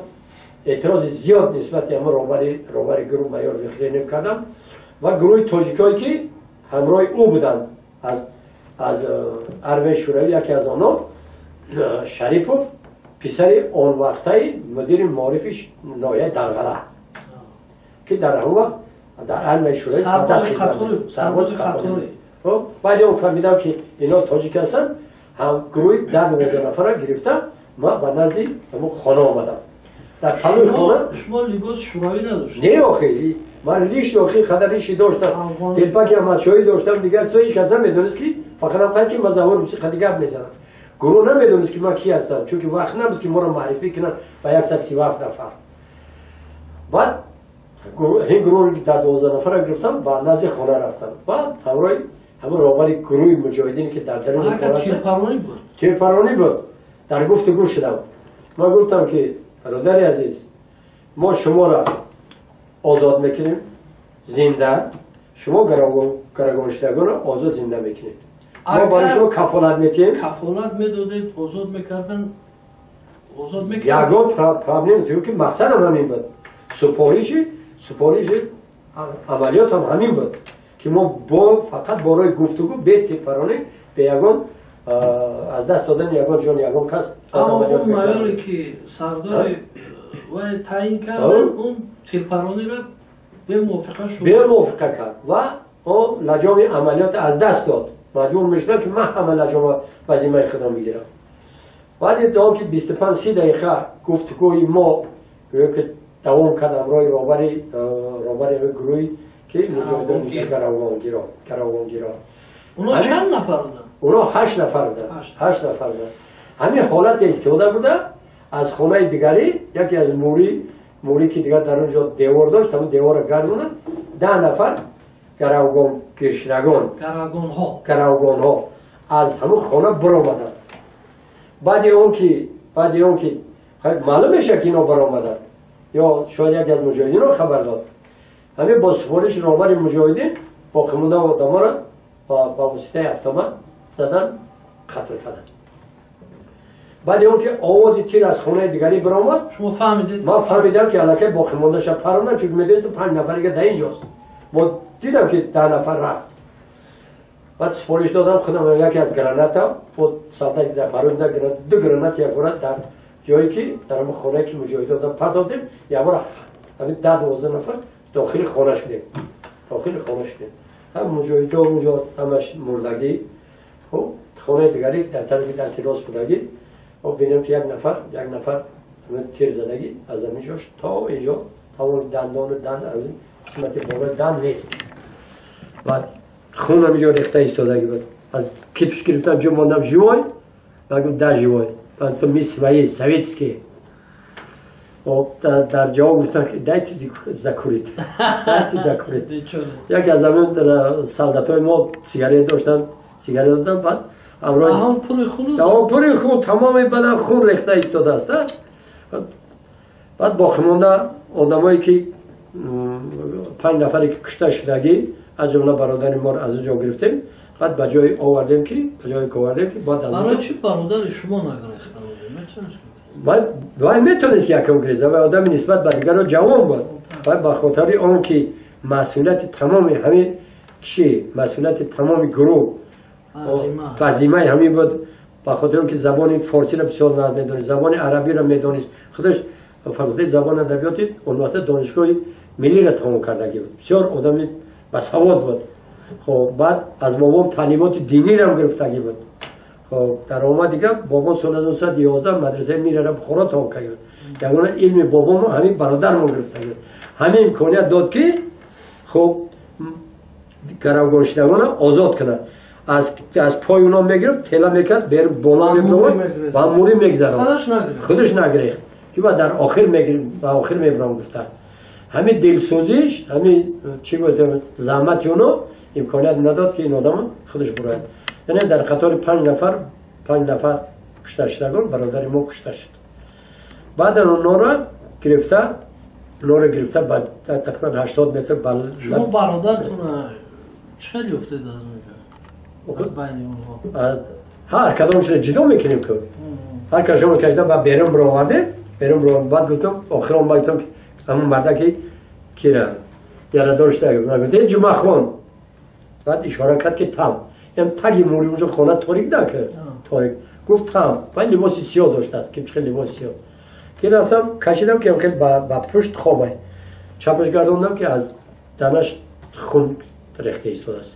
эътирози зиёд нисбати ҳамон роҳбари гурӯҳ майор Вихренев кардам ва гурӯҳи тоҷикое ки ҳамроҳи ӯ буданд аз армияи шӯравӣ, яке аз онҳо Шарипов, писари он вақтаи мудири маорифи ноҳияи Данғара ки дар ҳамон вақт дар армияи шӯравӣ сарбози қаторӣ. Баъди он фаҳмидам ки инҳо тоҷик ҳастанд, ҳам гурӯҳи 10-12 нафара гирифта ман ба назди ҳамон хона омадам. Дар палои хона шумо либоси шӯравӣ надоштед? Не, охи ман риш, охи қадар риши доштам, телпаки амадшоҳӣ доштам, дигар чизо ҳеҷ кас намедонист, ки фақат ҳам қайд ки ман забони русӣ қади гап мезанам. Гурӯҳ намедонист, ки ман ки ҳастам, чунки вақт набуд, ки моро маърифӣ кунанд ба 137 нафар. Баъд ин гурӯҳ дар 12 нафара гирифтам, ба назди хона рафтам. Баъд ҳамроҳи ҳамон роҳбари гурӯҳи муҷоҳидин, ки дар даруни тирпаронӣ буд, тирпаронӣ буд, дар гуфтугӯ шудам. Ман гуфтам, ки бародари азиз, мо шуморо озод мекунем зинда, шумо гаравгоншудагонро озод зинда мекунед, мо барои шумо кафолат метиҳем. Кафолат медодед, озод мекардан, озод мекардан? Ягон проблем, ки мақсадам ҳамин буд, супориши амалиётам ҳамин буд, ки мо бо фақат бо роҳи гуфтугӯ, бе тирпаронӣ, бе ягон аз даст додани ягон ҷони ягон кас. Аммо он майоре, ки сардори вай таъин кардан, он тирпарониро бемувофиқа шуд, бемувофиқа кард ва о лаҷоми амалиёт аз даст дод. Маҷбур мешудам, ки ман ҳама лаҷома вазимаи худам бигирам. Баъди он ки 25-30 дақиқа гуфтугӯи мо гӯё ки давом кард ҳамроҳи роҳбари гурӯҳи ки муҷоҳидон гаравгонгиро. Оно чанд нафар буданд? Оно 8 нафар буданд, 8 нафар буданд. Ҳамин ҳолат истифода буда, аз хонаи дигарӣ яке аз мурӣ, ки дигар дар он ҷо девор дошт, ҳамон деворро гардонад, 10 нафар гаравгонгиршудагон, гаравгонҳо, гаравгонҳо аз ҳамон хона баромаданд. Баъди он ки маълум мешавад, ки ино баромаданд, ё шояд яке аз муҷоҳидинро хабар дод, ҳамин бо супориши роҳбари муҷоҳидин боқимонда одаморо ба воситаи автомат задан, қатл карданд. Баъди он ки овози тир аз хонаи дигарӣ баромад, шумо фаҳмидед? Ман фаҳмидам, ки аллакай боқимондаша парондам, чунки медонистам, 5 нафарига дар ин ҷост. Мо дидам, ки 10 нафар рафт. Баъд супориш додам, худам яке аз гранатам бо солдати дар паронда, ду гранат якбора дар ҷое ки дар ҳамон хонае ки муҷоҳидон буданд партофтем. Якбора ҳамин 10-12 нафар дохили хона шудем, дохили хона шудем. Ҳам муҷоҳидо онҷо ҳамаш мурдагӣ. Хуб, хонаи дигарӣ дар тарафи дасти рост будагӣ, бинем, ки як нафар тир задагӣ, аз ҳамин ҷош то инҷо тамоми дандону дан, аз қисмати болои дан нест. Баъд хун ҳаминҷо рехта истодагӣ буд. Аз китфш гирифтам, ҷо мондам. «Живой?» Ба гуфт: «Да, живой». Мы свои, советские. Дар ҷавоб гуфтам, ки «Дайте закурить, дайте закурить». Яке аз ҳамин солдатҳои мо сигарет доштанд, сигарет додам. Баъд ҳамроҳ пури хун, тамоми бадан хун рехта истодааст. Баъд боқимонда одамое ки 5 нафаре ки кушта шудагӣ, аз ҷумла бародари моро аз он ҷо гирифтем, баъд ба ҷое овардем ки баъд аз Барои чӣ бародари шумо нагирифта? Вай метавонист якам гиреза, вай одами нисбат ба дигарро ҷавон буд. Вай ба хотири он ки масъулияти тамоми ҳамин киши, масъулияти тамоми гурӯҳ вазимаи ҳамин буд, ба хотири он ки забони форсиро бисёр медонист, забони арабиро медонист, худаш факултети забони адабиёти он вақта донишгоҳи миллиро тамом кардагӣ буд, бисёр одами басавод буд. Хоб, баъд аз бобом таълимоти динирам гирифтагӣ буд. Хоб, дар омад дига бобом соли 1911 мадрасаи мирара Бухоро тамом карда буд. Ягона илми бобомо ҳамин бародармо гирифтагӣ буд. Ҳамин имконият дод, ки хоб гаравгоншудагона озод кунад. Аз пои оно мегирифт, тела мекард, бер боло мебаромад ва мурӣ мегзаронд, худаш нагирехт, ки ба дар охир ба охир мебарам гуфта. Ҳамин дилсӯзиш, ҳамин чӣ гуфтем, заҳмати оно имконият надод, ки ин одам худаш бурояд. Яъне дар қатори 5 нафар, 5 нафар кушташудагон бародари мо кушта шуд. Баъдан онора гирифта ба тақрибан 80 метр. Шумо бародаратонро чӣ хел ёфтед аз онҷо, байни онҳо? Ҳар кадомшро ҷудо мекунем, ку ҳар кадомшро кашида ба берун баровардем, берун баровардем. Баъд гуфтам, охирон ба гуфтам, ҳамон мардаки кира ярадор шуда, гуфт: «Ҷумъахон». Баъд ишора кард, ки там ям таги мури унҷо хона торик да, ки торик. Гуфт: «Там». Баъд либоси сиёҳ доштааст, ки хел либоси сиёҳ, ки рафтам кашидам, ки хел ба пушт хобай, чапаш гардондам, ки аз данаш хун рехта истодааст,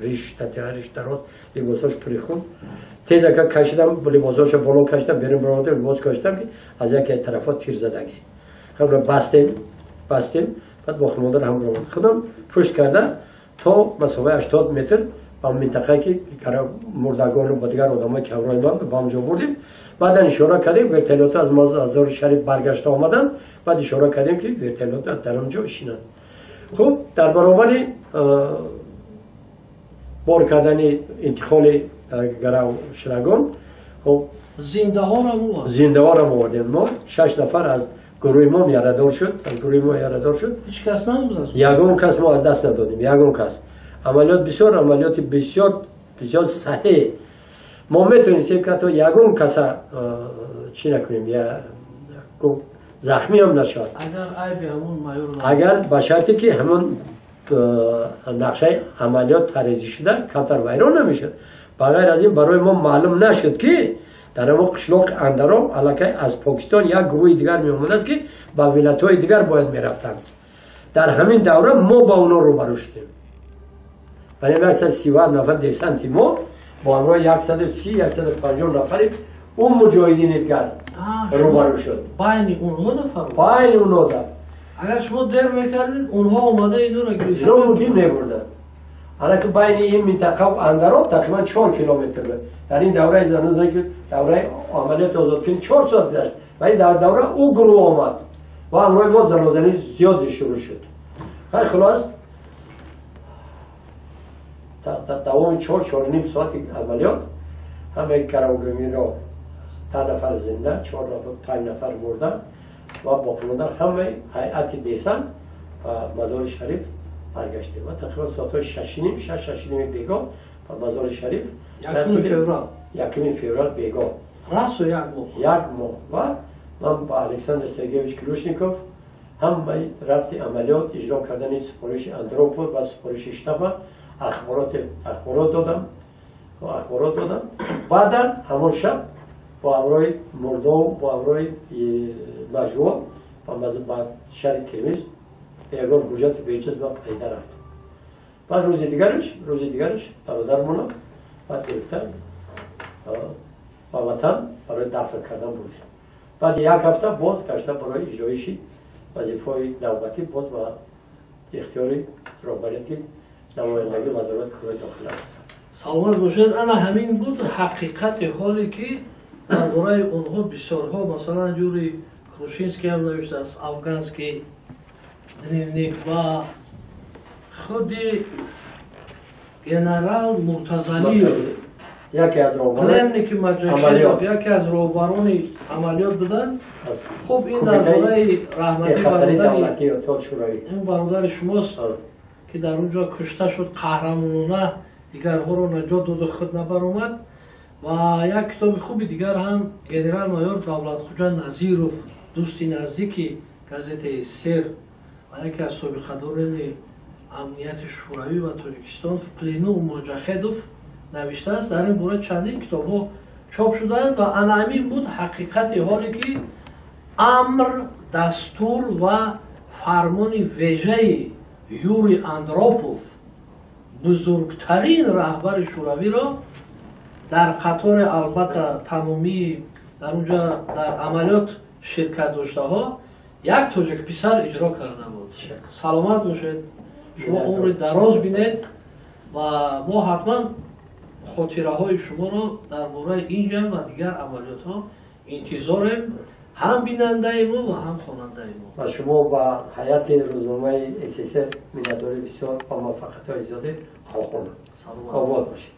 риш риш дароз, либосош пури хун. Тезака кашидам, либосошо боло кашидам, берун баровардам, либос кашидам, ки аз яке тарафа тир задагӣ. Хабра бастем, баъд боқимондаро ҳамроҳ худам пушт карда то масофаи 80 метр ба минтақае ки мурдагону ба дигар одамое ки ҳамроҳи ман ба онҷо бурдем. Баъдан ишора кардем, вертолётҳо аз Мазори Шариф баргашта омаданд, баъд ишора кардем ки вертолётҳо дар он ҷо шинанд. Хуб, дар баробари бор кардани интиқоли гаравшудагон, хуб, зиндаҳоро овардем. Мо 6 нафар аз гурӯҳи мо ярадор шуд, аз гурӯҳи мо ярадор шуд. Ҳеҷ кас набуд? Ягон кас мо аз даст надодем, ягон кас. Амалиёт бисёр, амалиёти бисёр бисёр саҳеҳ. Мо метавонистем ки ҳатто ягон каса чӣ накунем, захмӣ ҳам нашавад. Агар айби ҳамон майор, агар ба шарте ки ҳамон нақшаи амалиёт тарезӣ шуда камтар вайрон намешуд. Ба ғайр аз ин барои мо маълум нашуд ки дар ҳамон қишлоқи Андароб аллакай аз Покистон як гурӯҳи дигар меомадааст ки ба вилоятҳои дигар бояд мерафтанд. Дар ҳамин давра мо ба онҳо рӯбарӯ шудем. Вале 137 нафар десанти мо бо ҳамроҳи 130-150 нафари ӯ муҷоҳидини дигар рӯбарӯ шуд. Байни онҳо нафар? Байни онҳо да. Агар шумо дер мекардед, онҳо омада инро гирифта инро мумкин мебурданд. Аллаки байни ин минтақа Андароб тақрибан 4 километр буд. Дар ин давраи зануде ки давраи амалиёти озодкунӣ 4 соат гузашт, вале дар давра ӯ гурӯҳ омад ва ҳамроҳи мо занозанӣ зиёде шурӯъ шуд. Хай, хулос, давоми 4-4.5 соати амалиёт ҳамаи гаравгониро 10 нафар зинда, 4 нафар, 5 нафар мурда ва боқимонда ҳамаи ҳайати десант ба Мазори Шариф баргаштем. Ва тақрибан соатҳои 6:30, 6-6:30 бегоҳ ба Мазори Шариф 1 феврал, 1 феврал бегоҳ, расо як моҳ, як моҳ. Ва ман ба Александр Сергеевич Ключников ҳамаи рафти амалиёт, иҷро кардани супориши Андропов ва супориши штаба ахборот додам, ахборот додам. Баъдан ҳамон шаб бо ҳамроҳи мурдов, бо ҳамроҳи маҷрӯҳ ба шаҳри Термиз ягон ҳуҷҷати беиҷоз ман пайда рафтам. Баъд рӯзи дигараш бародармона баъд гирифта ба ватан барои дафн кардан бурд. Баъд як ҳафта боз гашта барои иҷроиши вазифаҳои навбатӣ боз ба ихтиёри роҳбарияти намояндагии Вазорати корҳои дохила рафтам. Саломат бошед. Ана ҳамин буд ҳақиқати ҳоле ки дар бораи онҳо бисёрҳо, масалан Юрий Крушинский ҳам навиштааст, афганский дневник, ва худи генерал Муртазалиев, яке аз пленники Маҷашилов, яке аз роҳбарони амалиёт буданд. Хуб, ин дар бораи раҳматӣ бародари, ин бародари шумост ки дар он ҷо кушта шуд қаҳрамонона, дигарҳоро наҷот доду худ набаромад. Ва як китоби хуби дигар ҳам генерал-майор Давлатхуҷа Назиров, дӯсти наздики газетаи Сер ва яке аз собиқадорони амнияти Шӯравӣ ва Тоҷикистон, в плену Моҷахедов навиштааст. Дар ин бора чандин китобҳо чоп шудаанд ва ана ҳамин буд ҳақиқати ҳоле ки амр, дастур ва фармони вежаи Юрий Андропов, бузургтарин раҳбари Шӯравиро дар қатори албатта тамомии дар унҷа дар амалиёт ширкат доштаҳо як тоҷикписар иҷро карда буд. Саломат бошед, шумо умри дароз бинед ва мо ҳатман хотираҳои шуморо дар бораи ин ҷамъ ва дигар амалиётҳо интизорем, ҳам бинандаи мо ва ҳам хонандаи мо. Ва шумо ба ҳайати рӯзномаи СССР миннатдории бисёр ва муваффақиятҳои зиёде хоҳонам. Обод бошед.